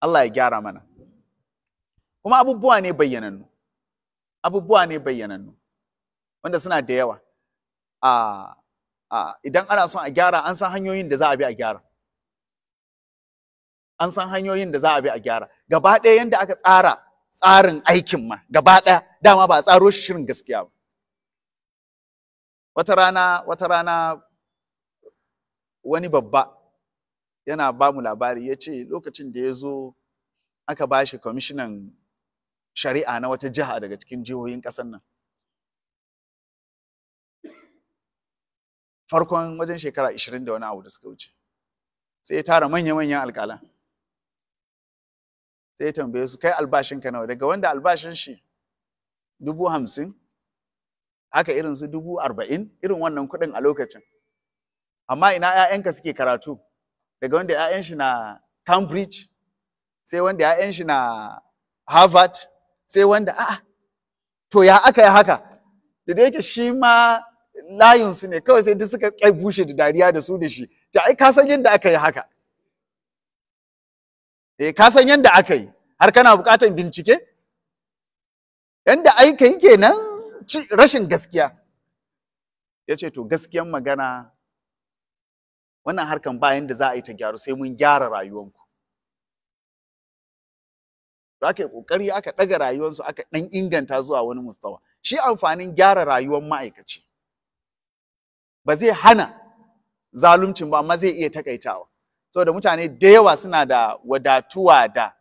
Allah ya gyara mana. Kuma abubuwa ne bayyanannu, abubuwa ne bayyanannu wanda suna da yawa. Idan ana son a gyara, an san hanyoyin da za a bi a gyara. An san hanyoyin da za a bi a gyara. Gaba ɗaya yanda aka tsara tsarin aikin ma, gaba ɗaya dama ba a tsaro shi shirin gaskiya ba. Wata rana wani babba yana ba mu labari, ya ce lokacin da ya zo aka ba shi kwamishinan shari'a na wata jiha daga cikin jihohin ƙasar nan. Farkon wajen shekara 20 da wani abu da suka wuce. Sai ya tara manya-manyan alƙalan. Sai ya tambaye su, kai albashinka nawa? Daga wanda albashin shi 50,000, haka irin su 40,000, irin wannan kuɗin a lokacin. Amma ina 'ya'yanka suke karatu? Daga wanda 'ya'yan shi na Cambridge, sai wanda 'ya'yan shi na Harvard, sai wanda a'a, to ya aka yi haka? Da yake shi ma layinsu ne kawai, sai duk suka kai bushe da dariya da su da shi. Ta ai ka san yadda aka yi haka. Eh, ka san yadda aka yi, har kana buƙatar bincike? Yanda aika yi kenan, rashin gaskiya. Ya ce to gaskiyan magana, wannan harkan bayan da za a yi ta gyaru sai mun gyara rayuwanku. To aka yi ƙoƙari aka ɗaga rayuwansu, aka ɗan inganta zuwa wani mustawa. Shi amfanin gyara rayuwar ma'aikaci ba zai hana zaluncin ba, amma zai iya takaitawa. Saboda mutane da yawa suna da wadatuwa da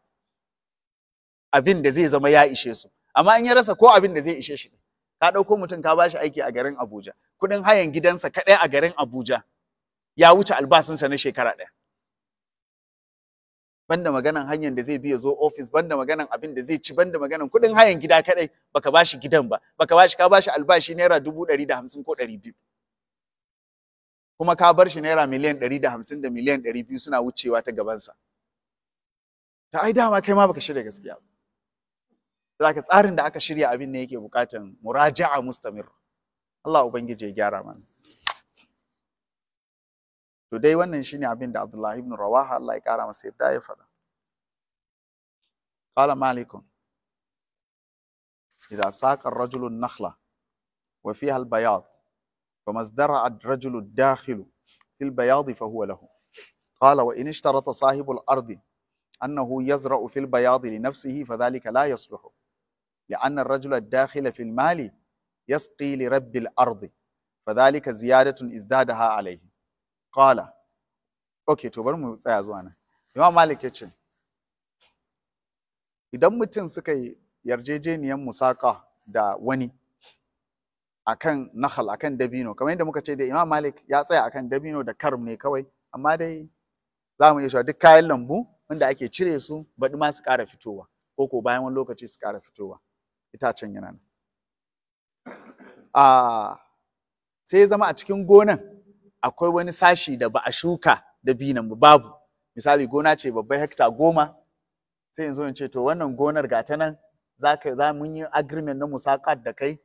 abin da zai zama ya ishe su. Amma in ya rasa ko abin da zai ishe shi, ka ɗauko mutum ka bashi aiki a garin Abuja, kuɗin hayan gidansa kaɗai a garin Abuja ya wuce albasinsa na shekara ɗaya. Banda maganan hanyar da zai bi ya zo ofis, banda maganan abin da zai ci, banda maganan kuɗin hayan gida kaɗai, baka bashi gidan ba, baka bashi, ka bashi albashi naira 150,000 ko 200,000. Kuma ka bar shi naira 150 miliyan da 200 miliyan suna wucewa ta gabansa. Ta ai dama kai ma baka shirya gaskiya ba. Zaka tsarin da aka shirya abin ne yake bukatan muraja'a mustamir. Allah Ubangiji ya gyara mana. To dai wannan shine abin da Abdullah ibn Rawaha, Allah ya kara masa yadda, ya faɗa. Qala Malikun: idza saqa ar-rajulu an-nakhla wa fiha al-bayad, فما ازدرع الرجل الداخل في البياض فهو له. قال: وإن اشترط صاحب الأرض أنه يزرع في البياض لنفسه فذلك لا يصلح، لأن الرجل الداخل في المال يسقي لرب الأرض، فذلك زيادة ازدادها عليه. قال okay, to bari mu tsaya zuwa nan. Imam Malik yace idan mutum suka yi yarjejeniyar musaka da wani akan nahal, akan dabino, kamar yadda muka ce da Imam Malik ya tsaya akan dabino da karm ne kawai, amma dai za mu iya cewa duk kayan lambu wanda ake cire su baɗi ma su ƙara fitowa, ko ko bayan wani lokaci su ƙara fitowa, itacen yana nan. Sai ya zama a cikin gonan akwai wani sashi da ba a shuka dabinon ba, babu. Misali, gona ce babbar hekta 10, sai in zo in ce to wannan gonar ga ta nan, za mun yi agreement na musaƙat da kai,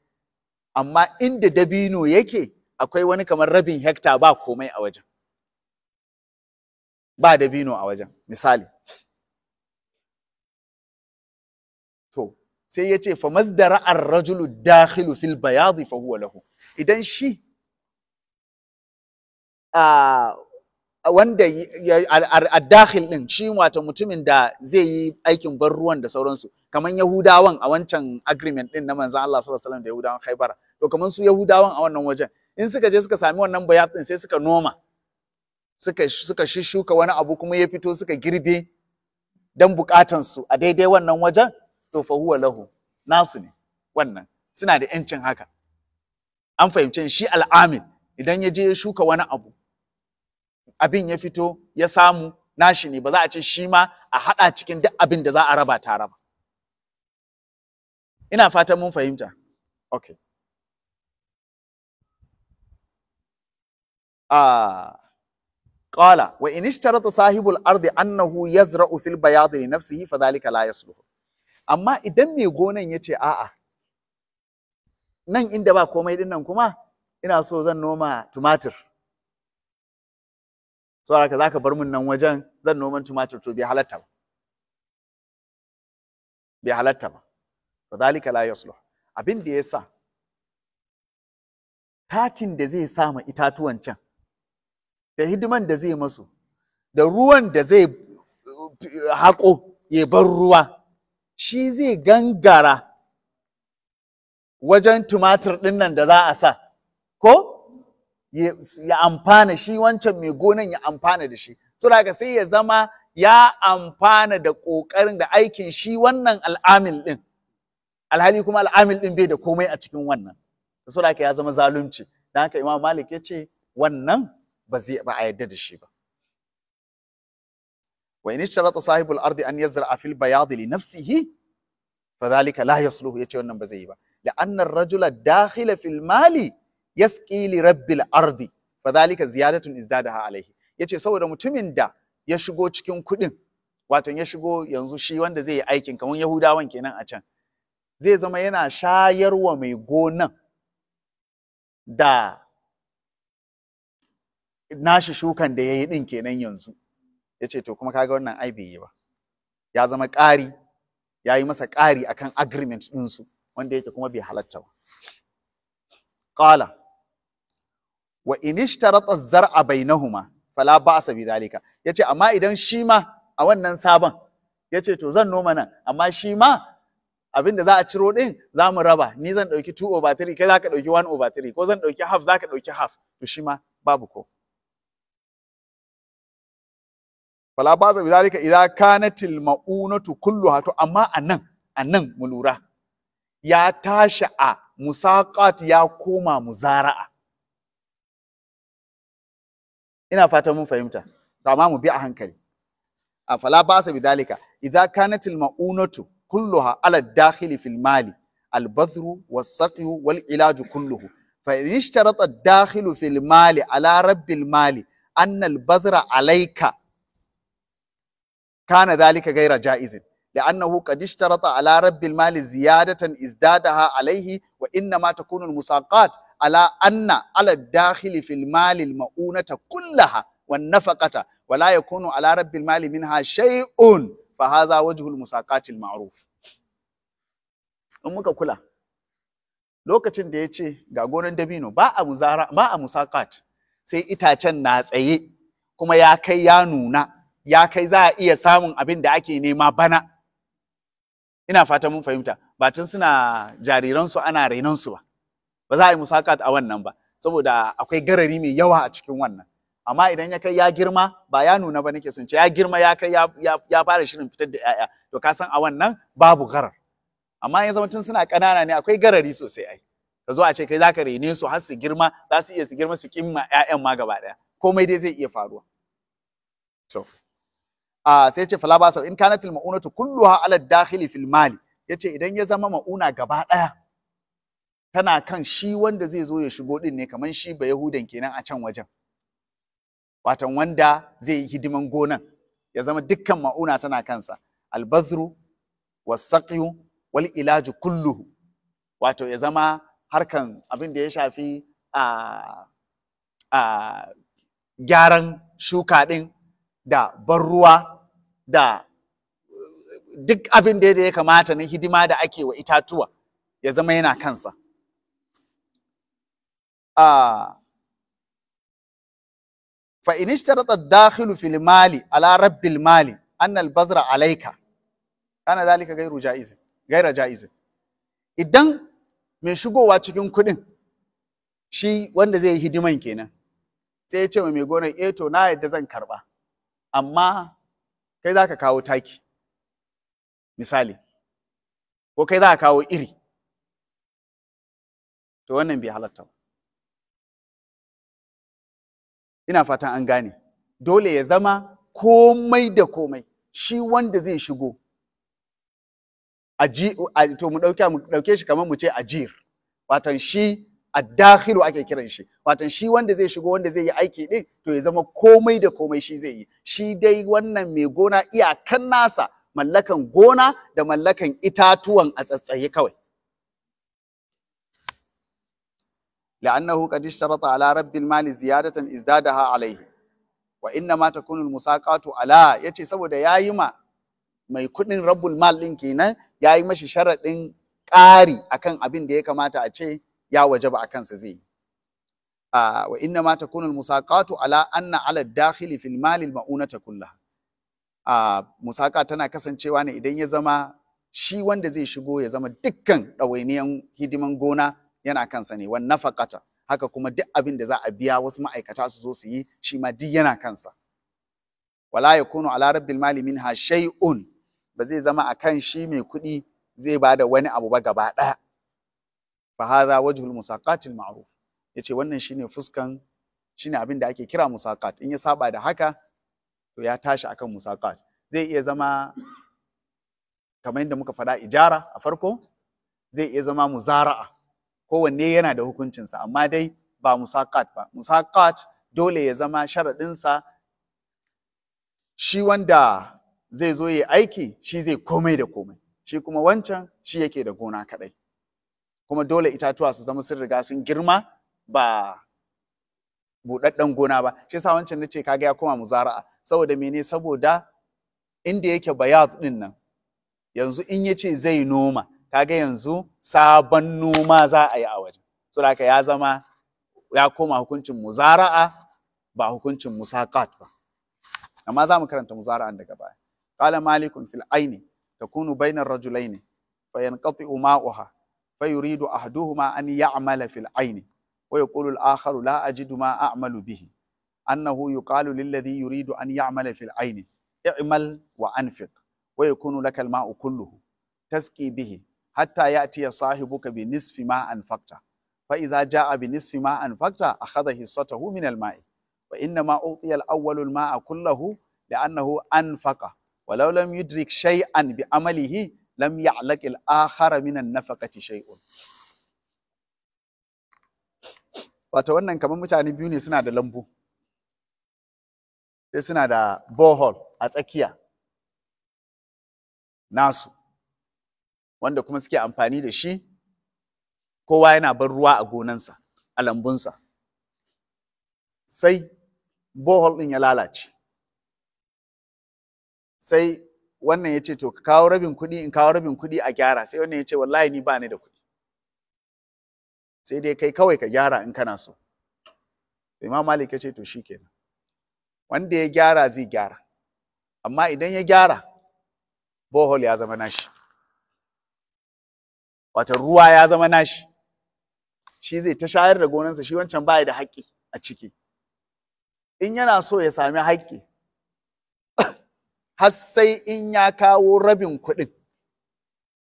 amma inda dabino yake akwai wani kamar rabin hekta ba komai a wajen, ba dabino a wajen, misali. To sai ya ce fa mazdara ar-rajulu dakhilu fil bayadi fa huwa lahu. Idan shi wanda ad-dakhil din, shi wato mutumin da zai yi aikin ban ruwan da sauransu, kamar Yahudawan a wancan agreement din na manzon Allah sallallahu alaihi wasallam da Yahudawan Khaibara, to kamar su Yahudawan a wannan wajen, in suka je suka sami wannan bayat din, sai suka noma, suka shishuka wani abu kuma ya fito, suka girbe dan bukatan su a daidai wannan wajen, to fa huwa lahu, nasu ne wannan, suna da yancin haka. An fahimce? Shi al'amil idan ya je ya shuka wani abu, abin ya fito ya samu, nashi ne, ba za a ce shi ma a haɗa cikin duk abin da za a raba tare ba. Ina fatan mun fahimta. Okay. Qala: wa in ishtarata sahibul ardi annahu yazra'u fil bayad li nafsihi fadhalika la yasluhu. Amma idan mai gonan yace a'a, nan inda ba komai din nan kuma ina so zan noma tumatir, saboda haka zaka bar mun nan wajen zan noman tumatir, to bai halatta ba, bai halatta ba. Fadhalika la yasluh. Abin da yasa, takin da zai sa ma itatuwan can, da hidiman da zai masu, da ruwan da zai haƙo ya bar ruwa, shi zai gangara wajen tumatir ɗin nan da za a sa, ko ya amfana, shi wancan mai gonan ya amfana da shi. Saboda haka sai ya zama ya amfana da ƙoƙarin da aikin shi wannan al'amil ɗin, alhali kuma al'amil ɗin bai da komai a cikin wannan. Saboda haka ya zama zalunci. Don haka Imam Malik ya ce wannan ba zai ba a yarda da shi ba. Wa in ishtarata sahibul ardi an yazra'a fil bayad li nafsihi fadhalika la yasluhu. Yace wannan ba zai yi ba, la'anna ar-rajula dakhila fil mali yasqi li rabbil ardi, Fadhalika ziyadatun izdadaha alaihi. Yace saboda mutumin da ya shigo cikin kuɗin, wato ya shigo yanzu shi wanda zai yi aikin kamar Yahudawan kenan a can, zai zama yana shayarwa mai gonan da nashi shukan da ya yi ɗin kenan yanzu. Ya ce to kuma kaga wannan ai bai yi ba, ya zama ƙari, ya yi masa ƙari akan agreement ɗinsu wanda yake kuma bai halatta ba. Qala wa in ishtarata az-zar'a bainahuma fala ba'sa bidhalika. Yace amma idan shi ma a wannan sabon yace to zan noma nan, amma shi ma abinda za a ciro din za mu raba, ni zan ɗauki 2/3, kai za ka ɗauki 1/3, ko zan ɗauki half za ka ɗauki half, to shi ma babu ko. Fala ba'sa bidhalika idza kanatil ma'unatu kulluha. To amma anan mu lura, ya tashi a musaqat ya koma muzara'a. Ina fatan mun fahimta, to amma mu bi a hankali. A fala ba'sa bidhalika idza kanatil ma'unatu kulluha ala dakhili fil mali al-badhru was-saqyu wal-ilaju kulluhu, fa in ishtarata ad-dakhilu fil mali ala rabbil mali anna al-badhra alayka kana dhalika ghayra jaizin لأنه قد اشترط على رب المال زيادة ازدادها عليه، وإنما تكون المساقات على أن على الداخل في المال المؤونة كلها والنفقة، ولا يكون على رب المال منها شيء، فهذا وجه المساقات المعروف. In muka kula lokacin da ya ce ga gonan dabino ba a muzara, ba a musaqat, sai itacen na tsaye kuma ya kai ya nuna, ya kai za a iya samun abin da ake nema bana. Ina fata mun fahimta, ba tun suna jariransu ana renonsu ba, ba za a yi musakat a wannan ba, saboda akwai garari mai yawa a cikin wannan. Amma idan ya kai ya girma, ba ya nuna ba nake son ce, ya girma ya kai ya fara shirin fitar da 'ya'ya, to ka san a wannan babu garar. Amma ya zama tun suna ƙanana ne akwai garari sosai ai. Ka zo a ce kai zaka rene su har su girma, za su iya su girma su kimma 'ya'yan ma gaba ɗaya. Komai dai zai iya faruwa. To sai ce fala basa in kanatil ma'unatu kulluha ala dakhili fil mali. Yace idan ya zama ma'una gaba ɗaya tana kan shi wanda zai zo ya shigo din ne, kaman shi ba Yahudan kenan a can wajen, watan wanda zai yi hidiman gonan, ya zama dukkan ma'una tana kansa, albazru wasaqyu wal ilaju kulluhu, wato ya zama harkan abin da ya shafi a gyaran shuka din da ban ruwa da duk abin da ya kamata na hidima da ake wa itatuwa ya zama yana kansa. Fa in ishtarata ad-dakhilu fil mali ala rabbil mali anna al-bazra alayka kana dhalika ghayru jaiz, ghayra jaiz. Idan mai shigowa cikin kuɗin shi wanda zai yi hidiman kenan, sai ya ce wa mai gonar, eh to na yadda zan karba, amma kai za ka kawo taki misali, ko kai za ka kawo iri, to wannan bai halatta ba. Ina fatan an gane. Dole ya zama komai da komai shi wanda zai shigo to mu ɗauke shi kamar mu ce ajir, watan shi addakhilu ake kiran shi, watan shi wanda zai shigo wanda zai yi aiki din, to ya zama komai da komai shi zai yi. Shi dai wannan mai gona iyakan nasa mallakan gona da mallakan itatuwan a tsatsaye kawai. لأنه قد اشترط على رب المال زيادة ازدادها عليه وإنما تكون المساقات على، yace saboda yayi ma mai kudin rabbul mal din kenan yayi mashi sharadin ƙari akan abin da ya kamata a ce ya wajaba akan sa zai. Wa innama takunu almusaqatu ala anna ala ad-dakhili fil mal al-ma'unata kullaha. Musaqa tana kasancewa ne idan ya zama shi wanda zai shigo ya zama dukkan ɗawainiyan hidiman gona yana kansa ne, wan nafaqata, haka kuma duk abin da za a biya wasu ma'aikata su zo su yi shi ma duk yana kansa. Wala yakunu ala rabbil mali minha shay'un, ba zai zama akan shi mai kuɗi zai bada wani abu ba gaba ɗaya. Fa hadha wajhul musaqatil ma'ruf. Yace wannan shine fuskan, shine abin da ake kira musaqat. In ya saba da haka to ya tashi akan musaqat. Zai iya zama kamar yadda muka faɗa ijara a farko, zai iya zama muzara'a, kowanne yana da hukuncinsa, amma dai ba musaqat ba. Musaqat Dole ya zama sharaɗinsa shi wanda zai zo ya aiki shi zai komai da komai, shi kuma wancan shi yake da gona kaɗai. Kuma dole itatuwa su zama sun riga sun girma, ba buɗaɗɗen gona ba. Shi yasa wancan nace kaga ya koma muzara'a. Saboda mene? Saboda inda yake bayat ɗin nan yanzu in yace zai noma, kaga yanzu sabon noma za a yi a wajen. Saboda haka ya zama ya koma hukuncin muzara'a ba hukuncin musaqat ba. Amma za mu karanta muzara'an daga baya. Qala Malikun fil aini takunu bayna ar-rajulaini fa yanqati'u ma'uha fa yuridu ahaduhuma an ya'mala fil aini wa yaqulu al-akharu la ajidu ma a'malu bihi annahu yuqalu lilladhi yuridu an ya'mala fil aini i'mal wa anfiq wa yakunu laka al-ma'u kulluhu tasqi bihi hatta ya'tiya sahibuka bi nisfi ma anfaqta fa idza ja'a bi nisfi ma anfaqta akhadha hissatahu min al-ma'i wa innama u'tiya al-awwalu al-ma'a kullahu li'annahu anfaqa walau lam yudrik shay'an bi amalihi lam ya'laq al-akhara min an-nafaqati shay'un. Wato wannan kamar mutane biyu ne suna da lambu, sai suna da borehole a tsakiya nasu, wanda kuma suke amfani da shi, kowa yana bar ruwa a gonansa, a lambunsa. Sai borehole ɗin ya lalace, sai wannan ya ce to ka kawo rabin kuɗi in kawo rabin kuɗi a gyara. Sai wannan ya ce wallahi ni ba ni da kuɗi, sai dai kai kawai ka gyara in kana so. Imam Malik ya ce to shikenan, wanda ya gyara zai gyara, amma idan ya gyara borehole ya zama nashi, wato ruwa ya zama nashi, shi zai ta shayar da gonansa, shi wancan baya da haƙƙi a ciki. In yana so ya sami haƙƙi har sai in ya kawo rabin kuɗin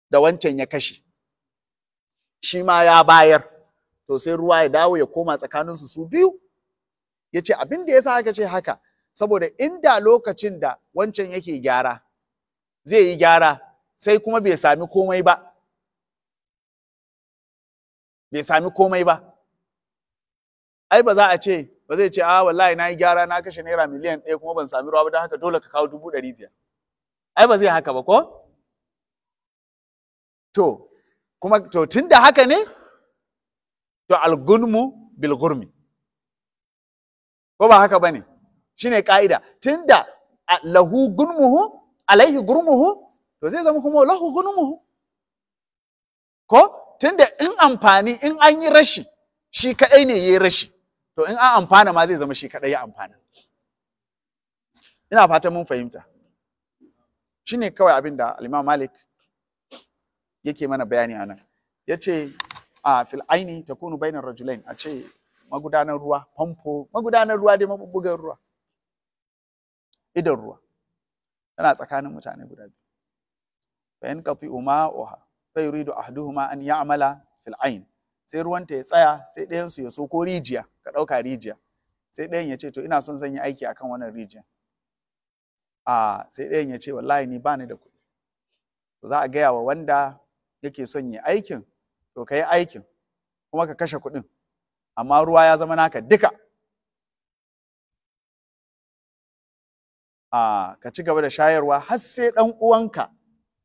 da wancan ya kashe, shi ma ya bayar, to sai ruwa ya dawo ya koma tsakaninsu su biyu. Ya ce abin da ya sa aka ce haka, saboda inda lokacin da wancan yake gyara zai yi gyara sai kuma bai sami komai ba, bai sami komai ba, ai ba za a ce ba zai ce a wallahi na yi gyara na kashe naira 1,000,000 kuma ban sami ruwa ba, don haka dole ka kawo 500,000. Ai ba zai haka ba ko? To kuma to tunda haka ne, to algunmu bil gurmi, ko ba haka bane? Shine ka'ida. Tunda lahu gunmuhu alaihi gurmuhu, to zai zama kuma lahu gunmuhu ko? Tunda in amfani in an yi rashi shi kadai ne yayi rashi, to in an amfana ma zai zama shi kadai ya amfana. Ina fatan mun fahimta. Shine kawai abin da Imam Malik yake mana bayani anan. Yace a fil aini takunu bainar rajulain, a ce magudanar ruwa, famfo, magudanar ruwa dai, mabubbugan ruwa, idan ruwa tana tsakanin mutane guda biyu. Fa yanqati'u ma'uha fa yuridu ahaduhuma an ya'mala fil ain, sai ruwanta ya tsaya, sai ɗayan su ya so ko rijiya, ka ɗauka rijiya, sai ɗayan ya ce to ina son zan yi aiki akan wannan rijiya. A sai ɗayan ya ce wallahi ni bani da kuɗi. To za a gaya wa wanda yake son yi aikin, to ka yi aikin kuma ka kashe kuɗin, amma ruwa ya zama naka duka. A ka ci gaba da shayarwa har sai ɗan uwanka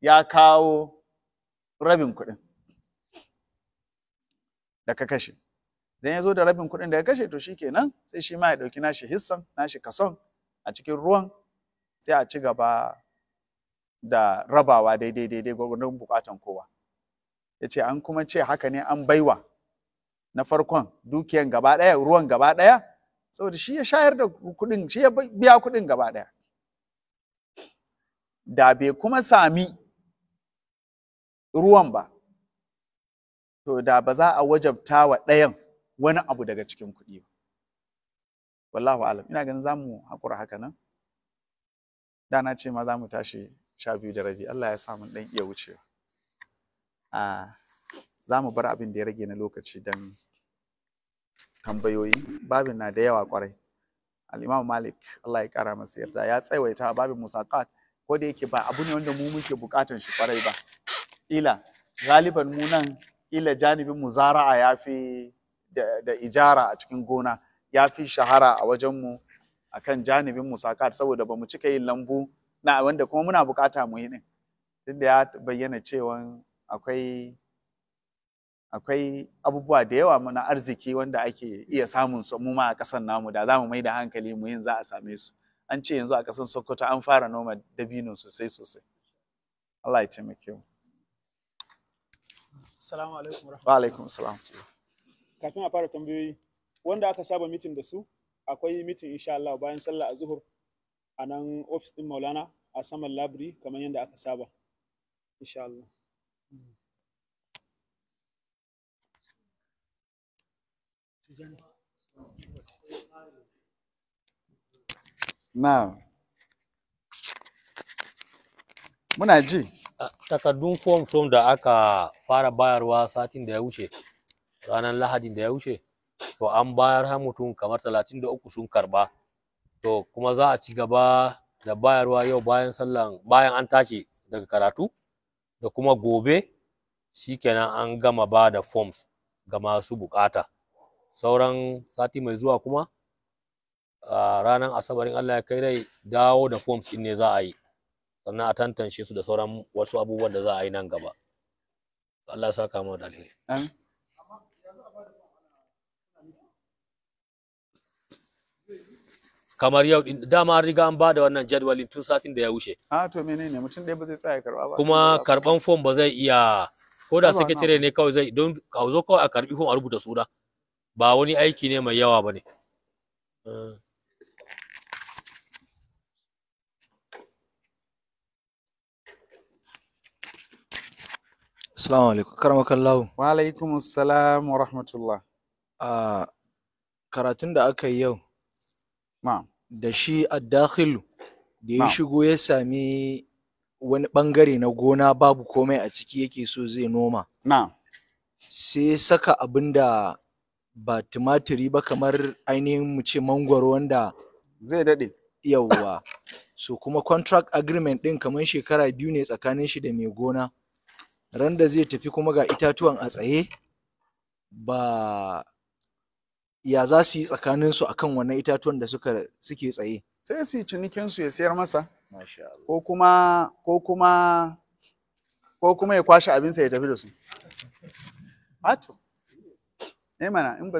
ya kawo rabin kuɗin da ka kashe. Idan ya zo da rabin kuɗin da ka kashe, to shikenan sai shi ma ya ɗauki nashi hissan, nashi kason a cikin ruwan, sai a ci gaba da rabawa daidai daidai gwargwadon buƙatan kowa. Ya ce an kuma ce haka ne an baiwa na farkon dukiyan gaba ɗaya, ruwan gaba ɗaya, saboda shi ya shayar da kuɗin, shi ya biya kuɗin gaba ɗaya. Da bai kuma sami ruwan ba, to da ba za a wajabta wa ɗayan wani abu daga cikin kuɗi ba. Wallahu alam. Ina ganin za mu haƙura haka nan. Da na ce ma za mu tashi 12:30. Allah ya sa mun ɗan iya wucewa. Za mu bar abin da ya rage na lokaci don tambayoyi. Babin na da yawa ƙwarai. Al-Imam Malik, Allah ya ƙara masa yarda, ya tsawaita a babin musaqat, ko da yake ba abu ne wanda mu muke buƙatan shi ƙwarai ba. Ila galiban mu nan ila janibin muzara'a ya fi da ijara a cikin gona ya fi shahara a wajenmu a kan janibin musakat, saboda ba mu cika yin lambu na wanda kuma muna bukata mu yi din, tunda ya bayyana cewa akwai abubuwa da yawa na arziki wanda ake iya samun su mu ma a ƙasar namu, da za mu mai da hankali mu yin za a same su. An ce yanzu a ƙasar Sokoto an fara noma dabino sosai sosai. Allah ya taimake mu. Assalamu alaikum. Wa alaikum salam. Kafin a fara tambayoyi, wanda aka saba mitin da su, akwai mitin insha Allah bayan sallah azhur a nan ofis din Maulana a saman labiri kamar yadda aka saba. Insha Allah. Na. Muna ji. Takardun fom da aka fara bayarwa satin da ya wuce, ranar Lahadin da ya wuce, to an bayar har mutum kamar 33 sun karba. To kuma za a ci gaba da bayarwa yau bayan sallan, bayan an tashi daga karatu, da kuma gobe shikenan an gama ba da forms ga masu bukata. Sauran sati mai zuwa kuma ranar Asabarin Allah ya kai rai, dawo da forms ɗin ne za a yi, sannan a tantance su da sauran wasu abubuwan da za a yi nan gaba. Allah ya saka mu da alheri. Amin. Kamar yau din dama an riga an ba da wannan jadwalin tun satin da ya wuce. A to menene mutum ɗaya ba zai tsaya karɓa ba. Kuma karɓan form ba zai iya, ko da Ba na. secretary ne kawai zai, don ka zo kawai a karɓi form a rubuta suna, ba wani aiki ne mai yawa ba ne. Assalamu alaikum. Karamakallahu. Wa alaikum assalam wa rahmatullah. A karatun da aka yi yau Na'am. da shi addakhilu da ya Na'am. shigo ya sami wani bangare na gona babu komai a ciki yake so zai noma. Na'am. Sai ya saka abin da ba tumatiri ba, kamar ainihin mu ce mangwaro wanda Zai daɗe. Yawwa. So kuma contract agreement ɗin kamar shekara 2 ne tsakanin shi da mai gona. Ran da zai tafi kuma ga itatuwan a tsaye, ba ya za su yi tsakaninsu akan wannan itatuwan da suke tsaye. Sai su yi cinikin su ya sayar masa. Masha Allah. Ko kuma ya kwashe abinsa ya tafi da su. Ato. Eh mana, in ba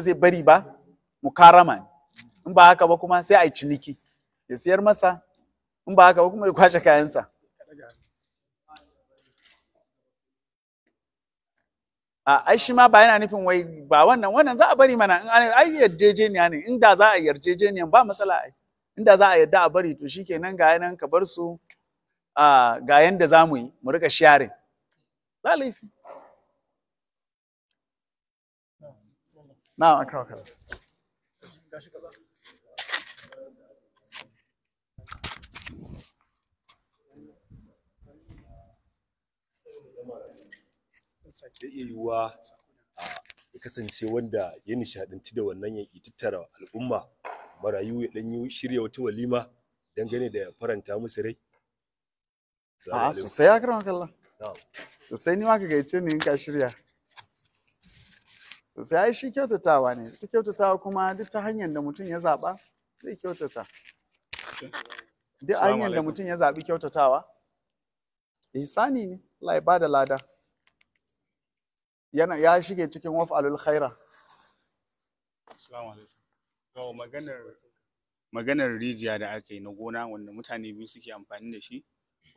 zai bari ba, mukarama ne. In ba haka ba kuma sai a yi ciniki. Ya siyar masa, in ba haka ba kuma ya kwashe kayansa. A ai shi ma ba yana nufin wai ba wannan za a bari mana, in ai yarjejeniya ne, inda za a yarjejeniyan ba matsala ai. Inda za a yarda a bari to shikenan, ga yanan ka bar su, ga yanda za mu yi mu rika sharing. Ba laifi. Na'am, akram. Zai iya yiwuwa ya kasance wanda ya nishaɗanci da wannan ya tattara al'umma marayu ya ɗan yi shirya wata walima dangane da faranta musu rai. Assalamu A alaikum. sosai akram kallah. Na'am. Sosai, ni ma ka gayyace ni in ka shirya. Sosai, ai shi kyautatawa ne. Ita kyautatawa kuma duk ta hanyar da mutum ya zaɓa zai kyautata. Duk Assalamu hanyar da alaikum. mutum ya zaɓi kyautatawa ihsani ne, Allah ya bada lada. Yana ya shige cikin waf'alul khaira. Assalamu alaikum. To maganar rijiya da aka yi na gona wanda mutane biyu suke amfani da shi,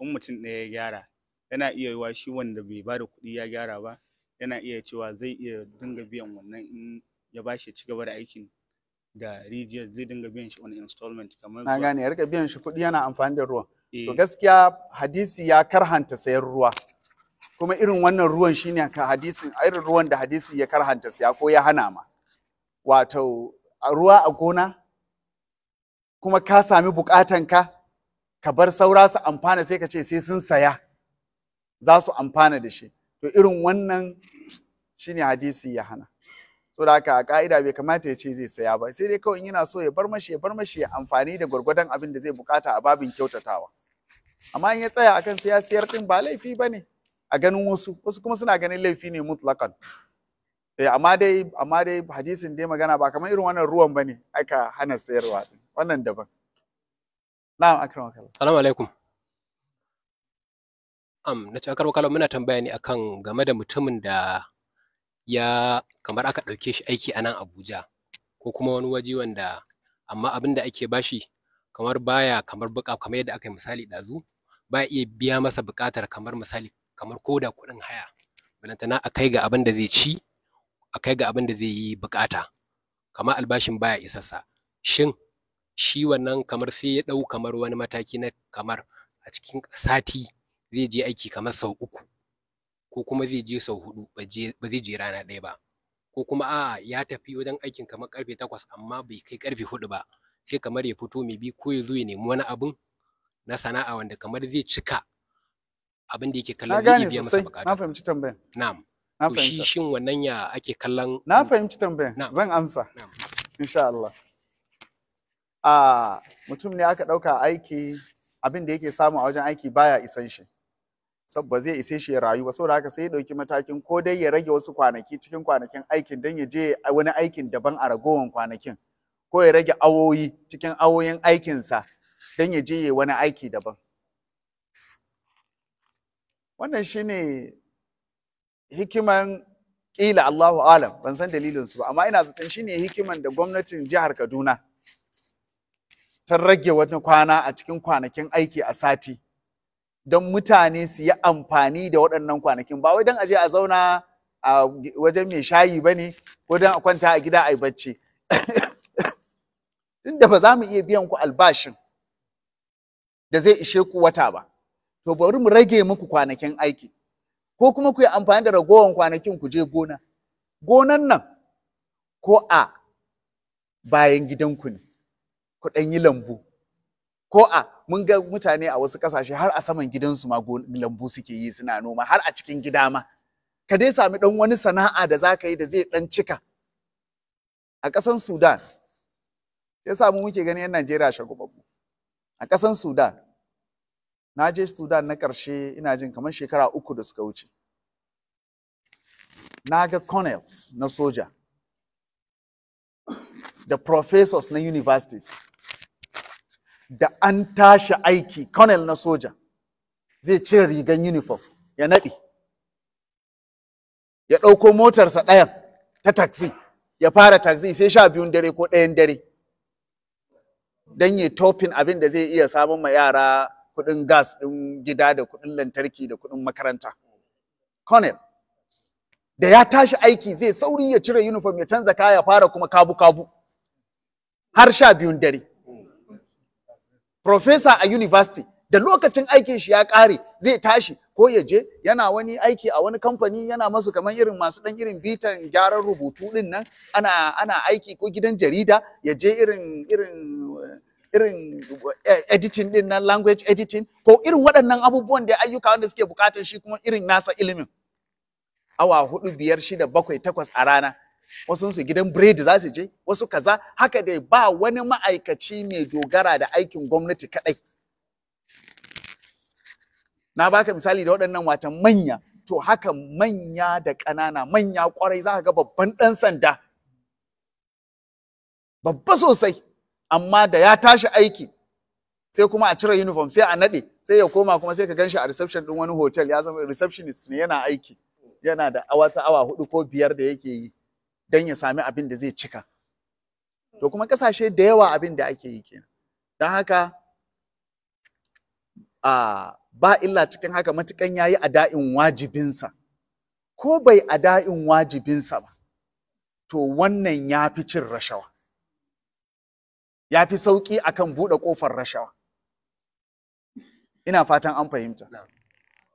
in mutum ɗaya ya gyara, yana iya yiwuwa shi wanda bai ba da kuɗi ya gyara ba, yana iya cewa zai iya dinga biyan wannan in ya ba shi ya ci gaba da aikin da rijiyar, zai dinga biyan shi on installment kamar Na zuwa gane, ya rika biyan shi kuɗi yana amfani da ruwan. To eh, gaskiya hadisi ya karhanta sayan ruwa. Kuma irin wannan ruwan shine ka hadisin, irin ruwan da hadisi ya karhanta saya ko ya hana ma. Wato a ruwa a gona kuma ka sami bukatanka, ka bar saura su amfana sai ka ce sai sun saya za su amfana da shi. To irin wannan shine hadisi ya hana. Saboda haka a ka'ida bai kamata ya ce zai saya ba, sai dai kawai in yana so ya bar mashi, ya bar mashi ya amfani da gwargwadon abin da zai bukata a babin kyautatawa. Amma in ya tsaya akan sai ya siyar din ba laifi ba ne a ganin wasu, wasu kuma suna ganin laifi ne mutlakan. Amma dai hadisin dai magana ba kamar irin wannan ruwan bane aka hana sayarwa din, wannan daban. Na'am, akramakallah. Assalamu alaikum. Na ce akramakallah, muna tambaya ne akan game da mutumin da ya kamar aka ɗauke shi aiki a nan Abuja ko kuma wani waje wanda amma abin da ake bashi kamar baya kamar buƙa, kamar yadda aka yi misali ɗazu, baya iya biya masa buƙatar kamar misali kamar koda kuɗin haya, balantana a kai ga abin da zai ci, a kai ga abin da zai yi buƙata, kamar albashin baya isassa. Shin shi wannan kamar sai ya ɗau kamar wani mataki na kamar a cikin sati zai je aiki kamar sau 3 ko kuma zai je sau 4, ba zai je rana ɗaya ba, ko kuma a'a ya tafi wajen aikin kamar ƙarfe 8 amma bai kai ƙarfe 4 ba, sai kamar ya fito mai bi ko ya zo ya nemi wani abun na sana'a wanda kamar zai cika abin da yake kallon zai iya biya masa buƙata. Na fahimci tambayan. Na'am. To shi shin wannan ya ake kallon? Na fahimci tambayan. Zan amsa. Insha Allah. Mutum ne aka ɗauka aiki, abin da yake samu a wajen aiki baya isan shi. Saboda zai ise shi ya rayu ba, saboda haka sai ya ɗauki matakin ko dai ya rage wasu kwanaki cikin kwanakin aikin don ya je wani aikin daban a ragowan kwanakin, ko ya rage awoyi cikin awoyin aikinsa don ya je wani aiki daban. Wannan shine hikiman, ƙila Allahu alam, ban san dalilinsu ba, amma ina zaton shine hikiman da gwamnatin jihar Kaduna ta rage wata kwana a cikin kwanakin aiki a sati don mutane su yi amfani da waɗannan kwanakin, ba wai don a je a zauna a wajen mai shayi ba ne ko don a kwanta a gida a yi bacci. Tunda ba za mu iya biyan ku albashin da zai ishe ku wata ba, to bari mu rage muku kwanakin aiki, ko kuma ku yi amfani da ragowar kwanakin ku je gona. Gonan nan ko a bayan gidanku ne, ku ɗan yi lambu, ko a mun ga mutane a wasu ƙasashe har a saman gidansu ma lambu suke yi, suna noma har a cikin gida ma. Ka dai sami ɗan wani sana'a da za ka yi da zai ɗan cika. A ƙasan Sudan, ya samu muke ganin 'yan Najeriya shagwababbu. A ƙasan Sudan, na je Sudan na ƙarshe ina jin kamar shekara 3 da suka wuce. Na ga colonels na soja da professors na universities da an tashi aiki, colonel na soja zai cire rigan uniform ya naɗe, ya ɗauko motarsa ɗayan ta taxi, ya fara taxi sai 12 dare ko 1 dare don ya tofin abin da zai iya samun ma yara kuɗin gas ɗin gida da kuɗin lantarki da kuɗin makaranta. Colonel da ya tashi aiki zai sauri ya cire uniform ya canza kaya fara kuma kabu-kabu har 12 dare. Professor a university da lokacin aikin shi ya ƙare zai tashi ko ya je yana wani aiki a wani kamfani, yana masu kamar irin masu ɗan irin bitan gyaran rubutu ɗin nan, ana aiki ko gidan jarida ya je irin editing ɗin nan, language editing ko irin waɗannan abubuwan da ayyuka wanda suke buƙatar shi kuma irin nasa ilimin. Awa 4, 5, 6, 7, 8 a rana. Wasu su gidan biredi za su je, wasu kaza, haka dai ba wani ma'aikaci mai dogara da aikin gwamnati kaɗai. Na baka misali da waɗannan watan manya, to haka manya da ƙanana, manya ƙwarai za ka ga babban ɗan sanda, babba sosai, amma da ya tashi aiki sai kuma a cire uniform sai a naɗe, sai ya koma kuma sai ka gan shi a reception ɗin wani hotel, ya zama receptionist ne yana aiki, yana da awa 4 ko 5 da yake yi don ya sami abin da zai cika. To kuma ƙasashe da yawa abin da ake yi kenan. Don haka ba illa cikin haka matukan yayi ada'in wajibinsa. Ko bai ada'in wajibinsa ba, to wannan ya fi cin rashawa. Ya fi sauƙi akan buɗe ƙofar rashawa. Ina fatan an fahimta.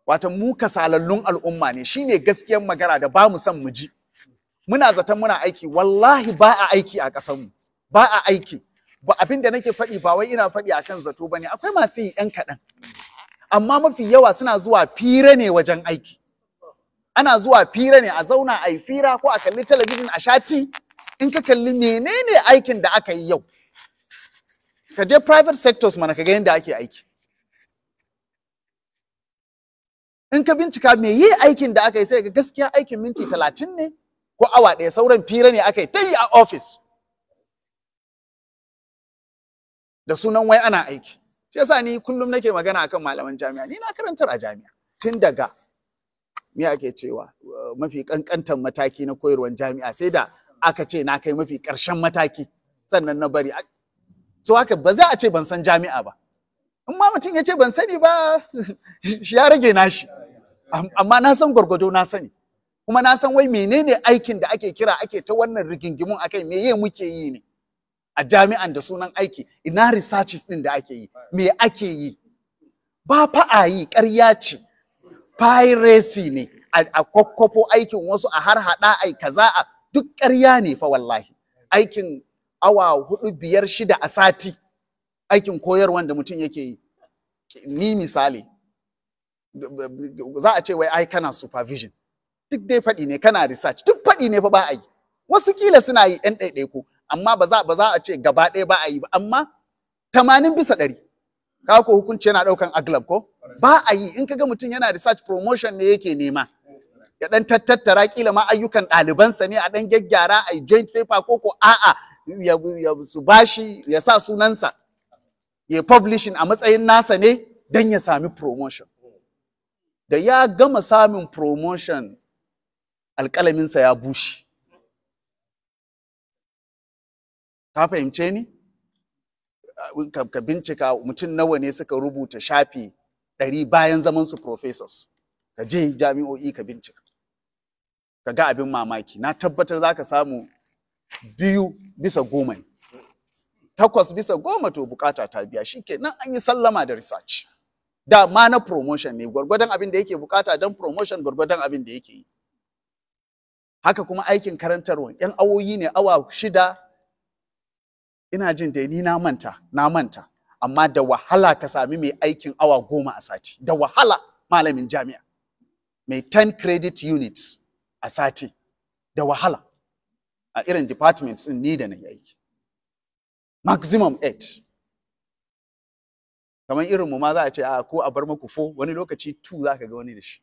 Watan mu kasalallun al'umma ne, shine gaskiyar magana da ba mu son mu ji. Muna zaton muna aiki, wallahi ba a aiki a ƙasarmu, ba a aiki. Ba abin da nake faɗi ba wai ina faɗi akan zato bane, akwai masu yi 'yan kaɗan. Amma mafi yawa suna zuwa fira ne wajen aiki. Ana zuwa fira ne, a zauna a yi fira ko a kalli talabijin a shati. In ka kalli menene aikin da aka yi yau, ka je private sectors mana ka ga yadda ake aiki. In ka bincika me yi aikin da aka yi sai ga gaskiya aikin minti 30 ne ko awa 1, sauran fira ne aka yi ta yi a office da sunan wai ana aiki. Shi yasa ni kullum nake magana akan malaman jami'a. Ni na karantar a jami'a tun daga me ake cewa mafi kankantan mataki na koyarwar jami'a, sai da aka ce na kai mafi ƙarshen mataki sannan na bari. So haka ba za a ce ban san jami'a ba. In ma mutum ya ce ban sani ba, shi ya rage nashi. Amma na san gwargwado, na sani. Kuma na san wai menene aikin da ake kira ake ta wannan rigingimun akai, meye muke yi ne a jami'an da sunan aiki, ina researches din da ake yi, me ake yi? Ba fa a yi, ƙarya ce, piracy ne, a kwakwafo aikin wasu a har hada ai kaza, a duk ƙarya ne fa wallahi. Aikin awa 4, 5, 6 a sati, aikin koyarwan da mutum yake yi. Ni misali, za a ce wai ai kana supervision, duk dai faɗi ne, kana research, duk faɗi ne fa ba a yi. Wasu kila suna yi ɗan ɗaiɗaiku, amma ba za a ce gaba ɗaya ba a yi ba, amma 80%. Ka ko hukunci yana ɗaukan aglab ko? Ba a yi. In kaga mutum yana research, promotion ne yake nema. Ya ɗan tattara kila ma ayyukan ɗalibansa ne a ɗan gyaggyara a yi joint paper, ko a'a ya su bashi ya sa sunansa ya publishing a matsayin nasa ne don ya sami promotion. Da ya gama samun promotion, alƙalaminsa ya bushe. Ka fahimce ni? Ka bincika mutum nawa ne suka rubuta shafi 100 bayan zaman su professors. Ka je jami'o'i ka bincika. Ka ga abin mamaki. Na tabbatar za ka samu 2 bisa 10 ne. 8 bisa 10 to bukata ta biya. Shi kenan an yi sallama da research. Da ma na promotion ne, gwargwadon abin da yake bukata don promotion, gwargwadon abin da yake yi. Haka kuma aikin karantarwa, 'yan awoyi ne, awa 6, ina jin dai ni na manta, amma da wahala ka sami mai aikin awa 10 a sati, da wahala malamin jami'a mai 10 credit units a sati, da wahala a irin departments ɗin ni da na yi aiki. Maximum 8. Kamar irinmu ma za a ce a ko a bar maku 4, wani lokaci 2 za ka ga wani da shi.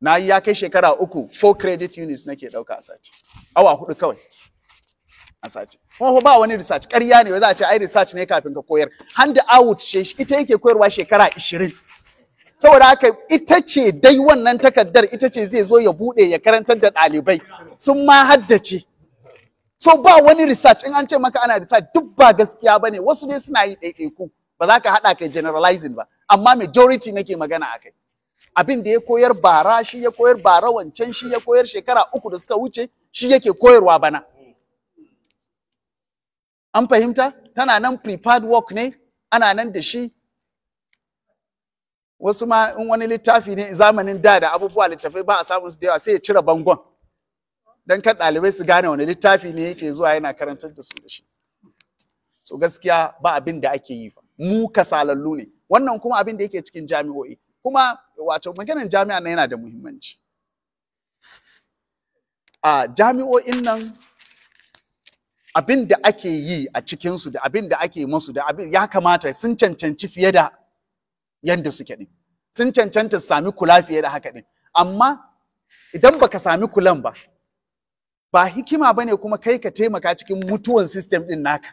Na yi ya kai shekara 3, 4 credit units nake ɗauka a sati. Awa 4 kawai a sati. Kuma ba wani research, ƙarya ne, za a ce ai research ne kafin ka koyar. Hand out ita yake koyarwa shekara 20. Saboda haka ita ce dai wannan takardar, ita ce zai zo ya buɗe ya karantar da ɗalibai. Sun ma haddace. So ba wani research, in an ce maka ana research duk ba gaskiya ba ne, wasu ne suna yi ɗaiɗaiku, ba za ka haɗa kai generalizing ba, amma majority nake magana a kai. Abin da ya koyar bara shi ya koyar bara wancan, shi ya koyar shekara 3 da suka wuce, shi yake koyarwa bana. An fahimta? Tana nan prepared work ne, ana nan da shi. Wasu ma in wani littafi ne zamanin da da abubuwa littafai ba a samun su da yawa, sai ya cire bangon don kan ɗalibai su gane wani littafi ne yake zuwa yana karantar da su da shi. So gaskiya ba abin da ake yi fa. Mu kasalallu ne. Wannan kuma abin da yake cikin jami'o'i. Kuma wato maganar jami'a nan yana da muhimmanci. A jami'o'in nan abin da ake yi a cikinsu da abin da ake musu da abin ya kamata, sun cancanci fiye da yanda suke ɗin. Sun cancanta su sami kula fiye da haka ɗin. Amma idan baka sami kulan ba, ba hikima bane kuma kai ka taimaka cikin mutuwan system ɗin naka.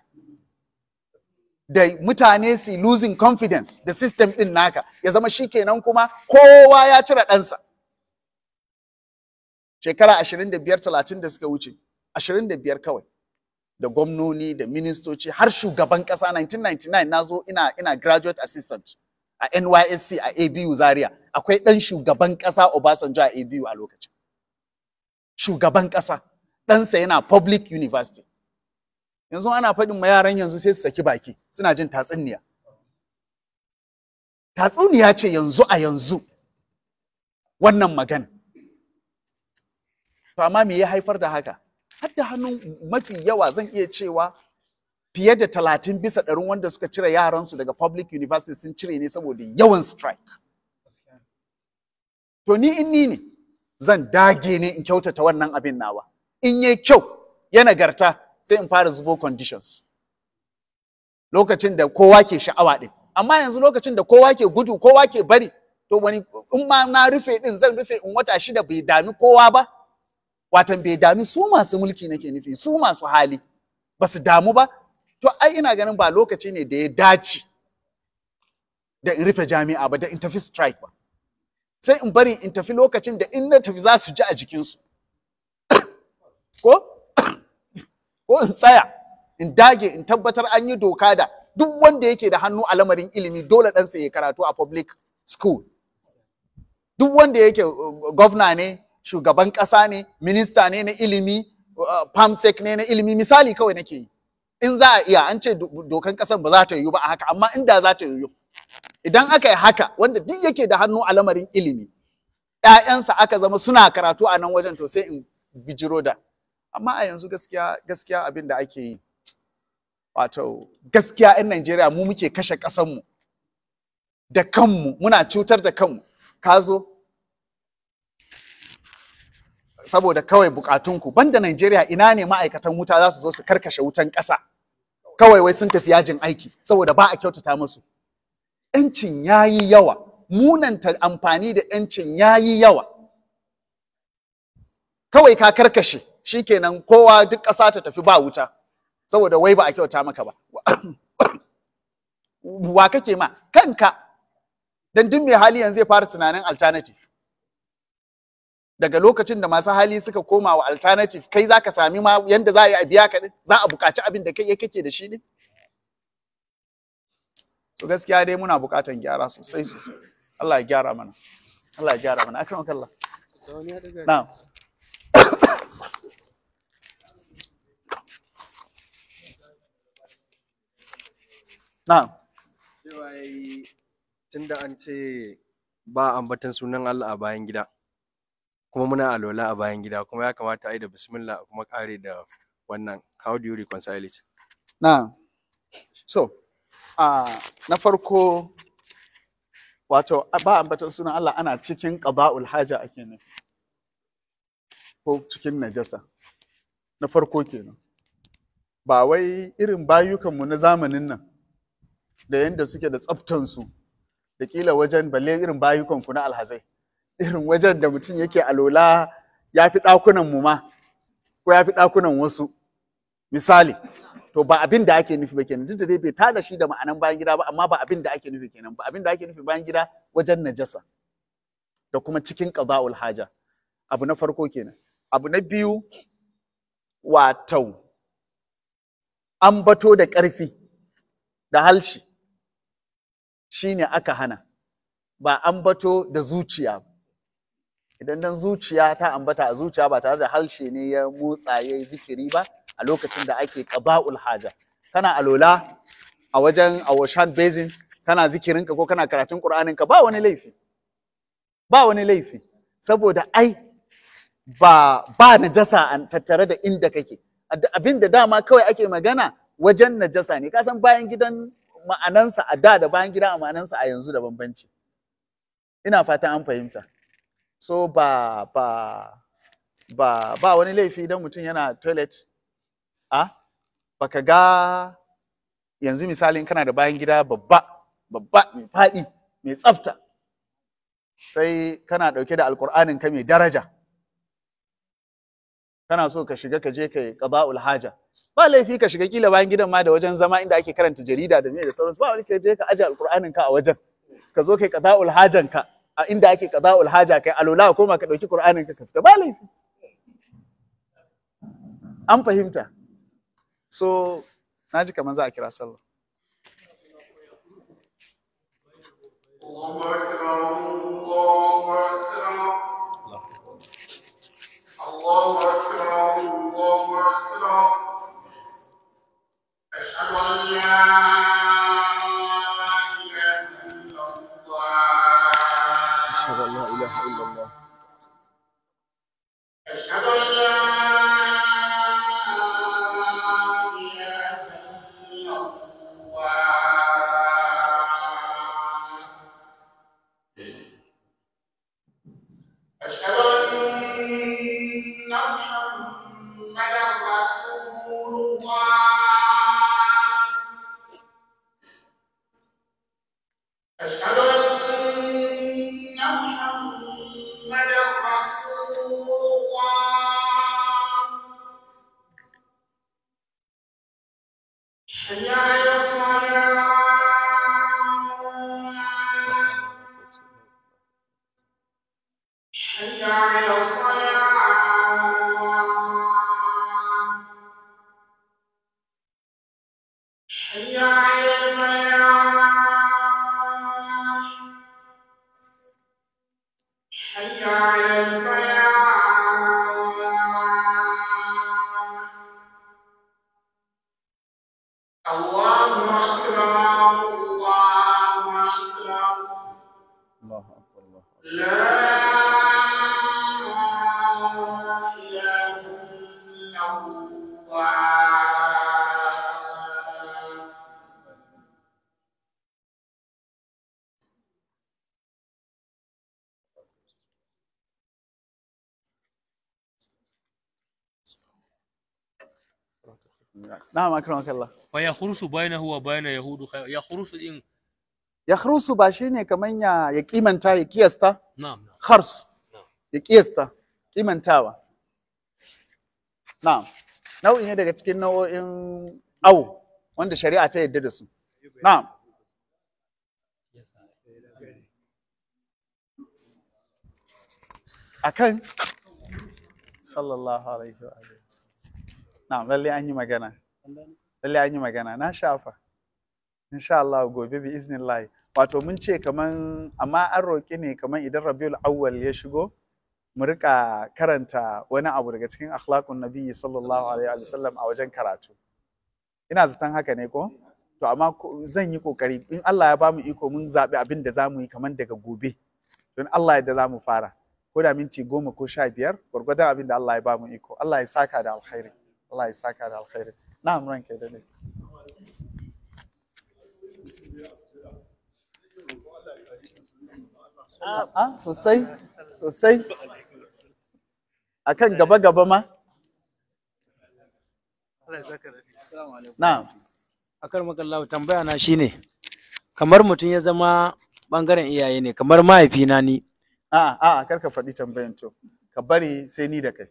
Da mutane su losing confidence da system ɗin naka, ya zama shikenan kuma kowa ya cire ɗansa. Shekara 25, 30 da suka wuce, 25 kawai, da gwamnoni da ministoci har shugaban ƙasa 1999 na zo ina graduate assistant a NYSC a ABU Zaria. Akwai ɗan shugaban ƙasa Obasanjo a ABU a lokacin. Shugaban ƙasa, ɗansa yana public university. Yanzu ana faɗin ma yaran yanzu sai su saki baki suna jin tatsuniya. Tatsuniya ce yanzu a yanzu wannan magana. To amma me ya haifar da haka? Har da hannun mafi yawa zan iya cewa fiye da 30% wanda suka cire yaransu daga public university sun cire ne saboda yawan strike. To ni in ni ne zan dage ne in kyautata wannan abin nawa. In yi kyau ya nagarta sai in fara zubo conditions. Lokacin da kowa ke sha'awa ɗin. Amma yanzu lokacin da kowa ke gudu, kowa ke bari, to To wani in ma na rufe din zan rufe in wata 6 bai dami kowa ba. Watan bai dami su masu mulki nake nufi, su masu hali ba su damu ba. To ai ina ganin ba lokaci ne da ya dace da in rufe jami'a ba, da in tafi strike ba. Sai in bari in tafi lokacin da in na tafi za su ji a jikinsu. Ko? Ko in tsaya in dage in tabbatar an yi doka da duk wanda yake da hannu a lamarin ilimi dole ɗansa ya karatu a public school. Duk wanda yake gwamna ne, shugaban ƙasa ne, minista ne na ilimi, PAMSEC ne na ilimi, misali kawai nake yi. In za a iya, an ce dokan ƙasan ba za ta yiwu ba a haka, amma inda za ta yiwu. Idan aka yi haka, wanda duk yake da hannu a lamarin ilimi, ‘ya'yansa aka zama suna karatu a nan wajen, to sai in bijiro da. Amma a yanzu gaskiya gaskiya abin da ake yi, wato gaskiya 'yan Najeriya mu muke kashe ƙasanmu da kanmu, muna cutar da kanmu. Ka zo saboda kawai bukatunku, banda Najeriya ina ne ma'aikatan wuta za su zo su karkashe wutan ƙasa kawai wai sun tafi yajin aiki saboda ba a kyautata musu. ‘Yancin yayi yawa, munanta amfani da ‘yancin yayi yawa. Kawai ka karkashe shikenan, kowa duk ƙasa ta tafi ba wuta saboda wai ba a kyauta maka ba. Wa kake ma kanka? Dan duk mai hali yanzu zai fara tunanin alternative. Daga lokacin da masu hali suka koma wa alternative, kai zaka sami ma yanda za a yi a biya ka din, za a buƙaci abin da kai kake da shi din. So gaskiya dai muna buƙatan gyara sosai sosai. Allah ya gyara mana. Allah ya gyara mana. Akramakallah. Na'am. Na'am. Cewa yayi tunda an ce ba ambatan sunan Allah a bayan gida, kuma muna alwala a bayan gida, kuma ya kamata a yi da bismillah kuma kare da wannan, how do you reconcile it? Na'am. So, na farko wato ba ambatan sunan Allah ana cikin qada'ul haja ake nufi, ko cikin najasa. Na farko kenan. Ba wai irin bayukanmu na zamanin nan da yanda suke da tsaftansu, da kila wajen balle irin bayukanku na alhazai, irin wajen da mutum yake alola ya fi ɗakunan mu ma, ko ya fi ɗakunan wasu misali. To ba abin da ake nufi ba kenan, duk da dai bai tada shi da ma'anan bayan gida ba, amma ba abin da ake nufi kenan ba. Abin da ake nufi bayan gida wajen najasa da kuma cikin qada'ul haja. Abu na farko kenan. Abu na biyu, wato ambato da ƙarfi da halshi shine aka hana, ba ambato da zuciya. Idan dan zuciya ta ambata a zuciya ba tare da halshe ne ya motsa ya yi zikiri ba a lokacin da ake qada'ul haja. Kana alola a wajen a washan basin, kana zikirinka ko kana karatun Qur'aninka, ba wani laifi. Ba wani laifi, saboda ai ba najasa an tattare da inda kake. Abin da dama kawai ake magana wajen najasa ne. Ka san bayan gidan ma'anansa a da da bayan gida a ma'anansa a yanzu da bambanci. Ina fatan an fahimta. So ba ba ba ba wani laifi idan mutum yana toilet. A baka ga yanzu misalin kana da bayan gida babba babba mai faɗi mai tsafta, sai kana ɗauke da alƙur'anin ka mai daraja, kana so ka shiga ka je ka yi qada'ul haja, ba laifi ka shiga kila bayan gidan ma da wajen zama inda ake karanta jarida da me da sauransu, ba wani ka je ka aje alƙur'anin ka a wajen, ka zo kai qada'ul hajan ka a inda ake qada'ul haja, kai alola koma ka ɗauki qur'anin ka ka fita, ba laifi. An fahimta? So naji kamar za a kira sallah. Allahu akbar, Allahu akbar. Allahu akbar, Allahu akbar. Ashhadu an la ilaha illallah. Ashhadu an la ilaha illallah. Ashhadu an la ilaha illallah. أشهد أن محمدا رسول الله. أشهد أن على الصلاة حي على الفلاح حي على الفلاح الله أكبر الله أكبر الله أكبر الله لا إله إلا الله. Na'am akramakallah. Fa yakhrusu bainahu wa baina yahudu yakhrusu din. Yakhrusu ba shine kaman ya ya kimanta ya kiyasta? Na'am. Khars. Ya kiyasta, kimantawa. Na'am. Nau'i ne daga cikin nau'o'in awo wanda shari'a ta yarda da su. Na'am. Akan sallallahu alaihi wa alihi wasallam. Na'am, lalle an yi magana. Lalle an yi magana. Na shafa. Insha Allah gobe bi iznillah. Wato mun ce kaman amma an roƙi ne kaman idan Rabiul Awwal ya shigo mu rika karanta wani abu daga cikin akhlaqun nabiyyi sallallahu alaihi wa sallam a wajen karatu. Ina zaton haka ne ko? To amma zan yi kokari in Allah ya bamu iko mun zaɓi abin da zamu yi kaman daga gobe. Don Allah yadda zamu fara. Ko da minti 10 ko 15 gwargwadon abin da Allah ya bamu iko. Allah ya saka da alkhairi. Allah ya saka da alkhairi. Na'am ranka ya dade. Ah, sosai, sosai. Akan gaba-gaba ma? Na'am. Akar makallahu tambaya na shine kamar mutum ya zama bangaren iyaye ne kamar mahaifina ni. A'a, a'a, kar ka faɗi tambayan to. Ka bari sai ni da kai.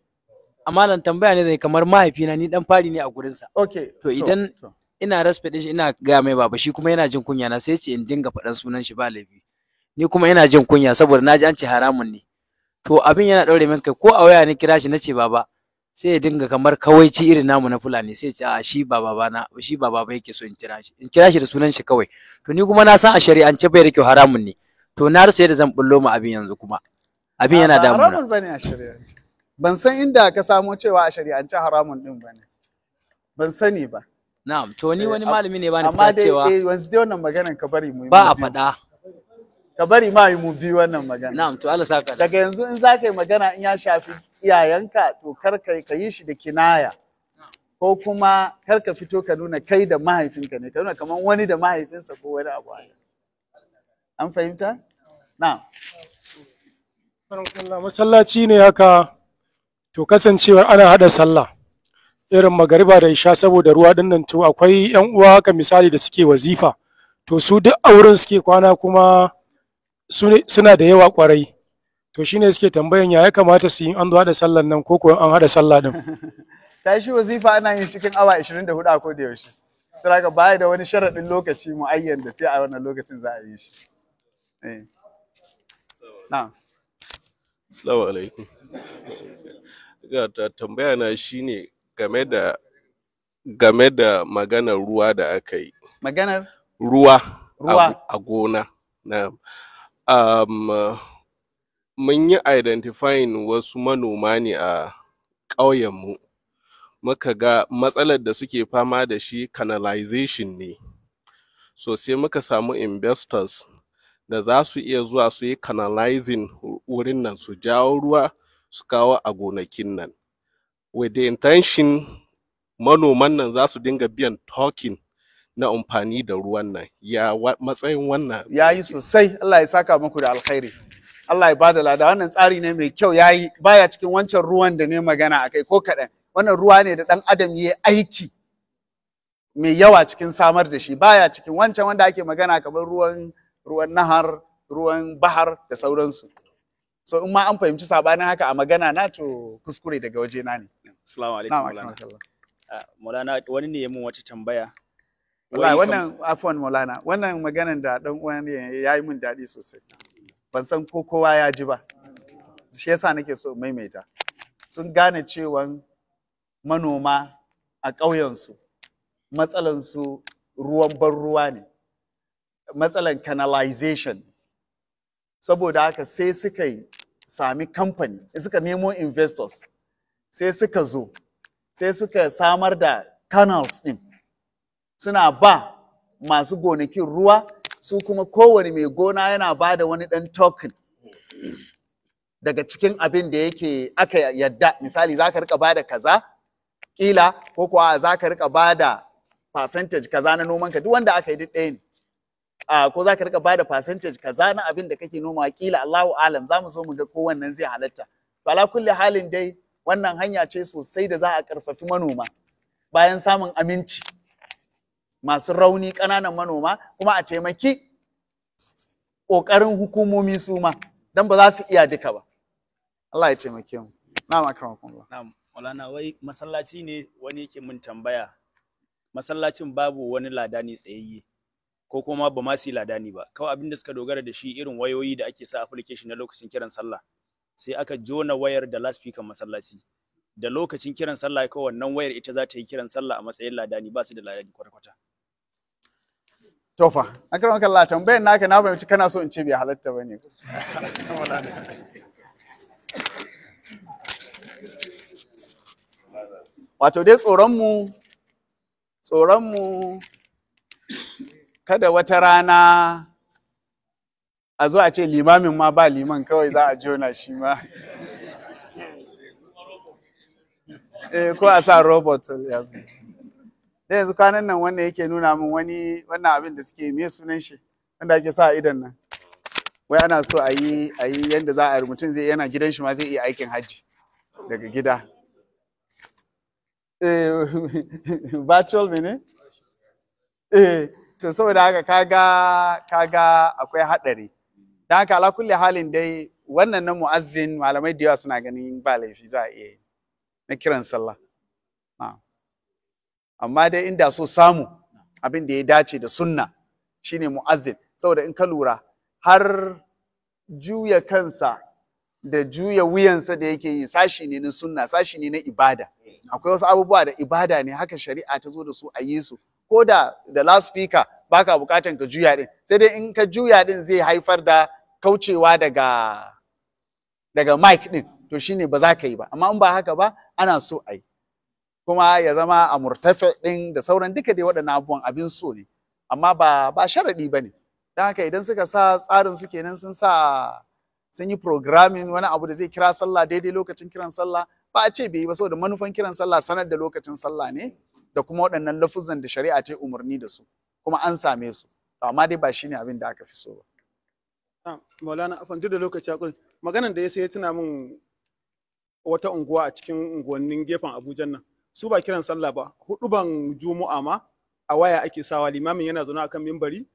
Amma nan tambaya ne zai kamar mahaifina ni dan fari ne a gurinsa. Okay. To idan ina respect din shi ina gaya mai baba shi kuma yana jin kunya na sai ce in dinga faɗan sunan shi ba laifi. Ni kuma ina jin kunya saboda naji an ce haramun ne. To abin yana ɗaure min kai ko a waya ni kira shi nace baba sai ya dinga kamar kawaici irin namu na Fulani sai ya ce a shi ba babana shi ba baba yake so in kira shi in kira shi da sunan shi kawai. To ni kuma na san a shari'ance bai da kyau haramun ne. To na rasa yadda zan bullo ma abin yanzu kuma. Abin yana damuna. Haramun bane a shari'ance. Ban san inda ka samo cewa a shari'ance haramun din bane. Ban sani ba. Na'am, to ni wani malami ne bani Amma fita dai cewa eh wanzu dai wannan maganan ka bari mu yi. ba a mu biyu. faɗa. Ka bari ma yi mu biyu wannan magana. Na'am, to Allah saka. Daga yanzu in za ka yi magana in ya shafi iyayenka to kar ka yi shi da kinaya. Ko kuma kar ka fito ka nuna kai da mahaifinka ne, ka nuna kamar wani da mahaifinsa ko wani abu haka. An fahimta? Na'am. Masallaci ne haka to kasancewar ana hada sallah irin magariba da isha saboda ruwa din nan to akwai yan uwa haka misali da suke wazifa to su duk a wurin suke kwana kuma suna da yawa kwarai to shine suke tambayan ya kamata su yi an zo hada sallan nan ko ko an hada sallah din. Tashi wazifa ana yin cikin awa 24 a koda yaushe. Saboda haka baya da wani sharaɗin lokaci muayyan da sai a wannan lokacin za a yi shi. Eh. Na'am. Assalamu alaikum. Ga tambaya na shine game da maganar ruwa da aka yi. Maganar? Ruwa. Ruwa. A gona. Na'am. Mun yi identifying wasu manoma ne a ƙauyenmu. Muka ga matsalar da suke fama da shi canalization ne. So sai muka samu investors da za su iya zuwa su yi canalizing wurin nan su jawo ruwa su kawo a gonakin nan. With the intention manoman nan za su dinga biyan token na amfani da ruwan nan. Ya matsayin wannan? Ya yi sosai, Allah ya saka muku da alkhairi. Allah ya bada lada, wannan tsari ne mai kyau yayi baya cikin wancan ruwan da ne magana akai ko kaɗan. Wannan ruwa ne da ɗan adam ya aiki mai yawa cikin samar da shi, baya cikin wancan wanda ake magana kamar ruwan nahar, ruwan bahar da sauransu. So in ma an fahimci sabanin haka a magana na to kuskure daga waje na ne. Assalamu alaikum Maulana. Maulana wani ne ya mun wata tambaya. Wallahi wannan afwan Maulana, wannan maganan da dan uwan ya yi min daɗi sosai. Ban san ko kowa ya ji ba. Shi yasa nake so in maimaita. Sun gane cewan manoma a ƙauyensu matsalansu ruwan ban ruwa ne, matsalan canalization. Saboda haka sai suka yi sami kamfani, suka nemo investors, sai suka zo, sai suka samar da canals ɗin. Suna ba masu gonakin ruwa, su kuma kowane mai gona yana ba da wani ɗan token daga cikin abin da yake aka yadda. Misali, za ka rika ba da kaza ƙila, ko kuwa za ka rika ba da percentage kaza na nomanka, duk wanda aka yi duk ɗaya ne. Ko za ka rika ba da percentage kaza na abin da kake nomawa ƙila, Allahu alam, za mu zo mu ga ko wannan zai halatta. To ala kulli halin dai wannan hanya ce sosai da za a ƙarfafi manoma bayan samun aminci, masu rauni ƙananan manoma, kuma a taimaki ƙoƙarin hukumomi su ma, don ba za su iya duka ba. Allah ya taimake mu. Na'am, akramakumullah. Na'am, Maulana, wai masallaci ne wani yake mun tambaya. Masallacin babu wani ladani tsayayye ko kuma ba ma su yi ladani ba. Kawai abin da suka dogara da shi irin wayoyi da ake sa application na lokacin kiran sallah. Sai aka jona wayar da loudspeaker masallaci. Da lokacin kiran sallah kawai wannan wayar ita za ta yi kiran sallah a matsayin ladani, ba su da ladani kwata-kwata. To fa, akramakallah, tambayar naka na fahimci kana so in ce bai halatta ba ne. Wato dai tsoronmu kada wata rana a zo a ce limamin ma ba liman, kawai za a jona shi ma. Eh, ko a sa robot ya zo. Da yanzu kwanan nan wannan yake nuna min wani wannan abin da suke, me sunan shi wanda ake sa a idon nan, wai ana so a yi yanda za a mutum zai yana gidan shi ma zai iya aikin hajji daga gida. Eh, virtual mene? Eh, to saboda haka kaga akwai haɗari. Don haka ala kulli halin dai wannan na mu'azzin malamai da yawa suna ganin ba laifi, za a iya yi na kiran sallah. Na'am. Amma dai inda so samu, abin da ya dace da sunna shine mu'azzin, saboda in ka lura har juya kansa da juya wuyansa da yake yi sashi ne na sunna, sashi ne na ibada. Akwai wasu abubuwa da ibada ne, haka shari'a ta zo da su a yi su, ko da da loudspeaker baka bukatan ka juya din, sai dai in ka juya din zai haifar da kaucewa daga mic din, to shine ba za ka yi ba. Amma in ba haka ba ana so a yi, kuma ya zama a murtafi ɗin da sauran duka dai waɗannan abubuwan abin so ne, amma ba sharaɗi ba ne. Don haka idan suka sa tsarin su kenan, sun sa sun yi programming wani abu da zai kira sallah daidai lokacin kiran sallah, ba a ce bai yi ba, saboda manufan kiran sallah sanar da lokacin sallah ne da kuma waɗannan lafuzan da shari'a ce umarni da su, kuma an same su. To amma dai ba shine abin da aka fi so ba. Na'am, Maulana, afan duk da lokaci ya ƙure, maganan da ya sai ya tuna min wata unguwa a cikin unguwannin gefen Abuja nan. Su ba kiran sallah ba, huɗuban Juma'a ma a waya ake sawa, limamin yana zaune akan mimbari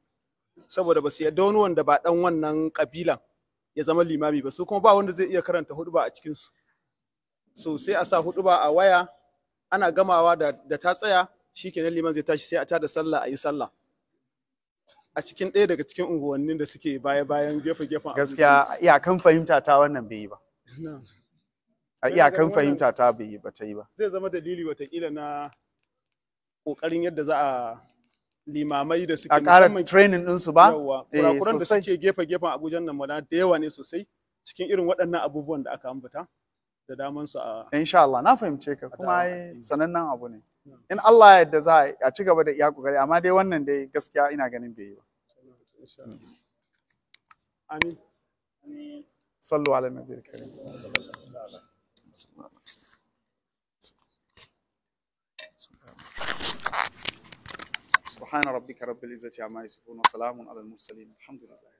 saboda ba su yarda wani wanda ba ɗan wannan ƙabilan ya zama limami ba, su kuma ba wanda zai iya karanta huɗuba a cikin su. So sai a sa huɗuba a waya, ana gamawa da ta tsaya shikenan liman zai tashi, sai a tada sallah a yi sallah. A cikin ɗaya daga cikin unguwannin da suke baya-bayan gefe-gefen Abuja. Gaskiya iyakan fahimta ta wannan bai yi ba. Na'am. A iyakan fahimta ta bai yi ba, ta yi ba. Zai zama dalili watakila na ƙoƙarin yadda za a limamai da suke A ƙara musamman training ɗinsu ba? Yawwa, Eh, kurakuran da sosai. suke gefe-gefen Abuja nan mana da yawa ne sosai cikin irin waɗannan abubuwan da aka ambata da daman su a Insha Allah, na fahimce ka, kuma ai sanannen abu ne. In Allah ya yarda za a ci gaba da iya kokari, amma dai wannan dai gaskiya ina ganin bai yi ba. Insha Allah. Amin. Sallu ala nabiyil karim. سبحان ربك رب العزة عما يصفون وسلام على المرسلين الحمد لله.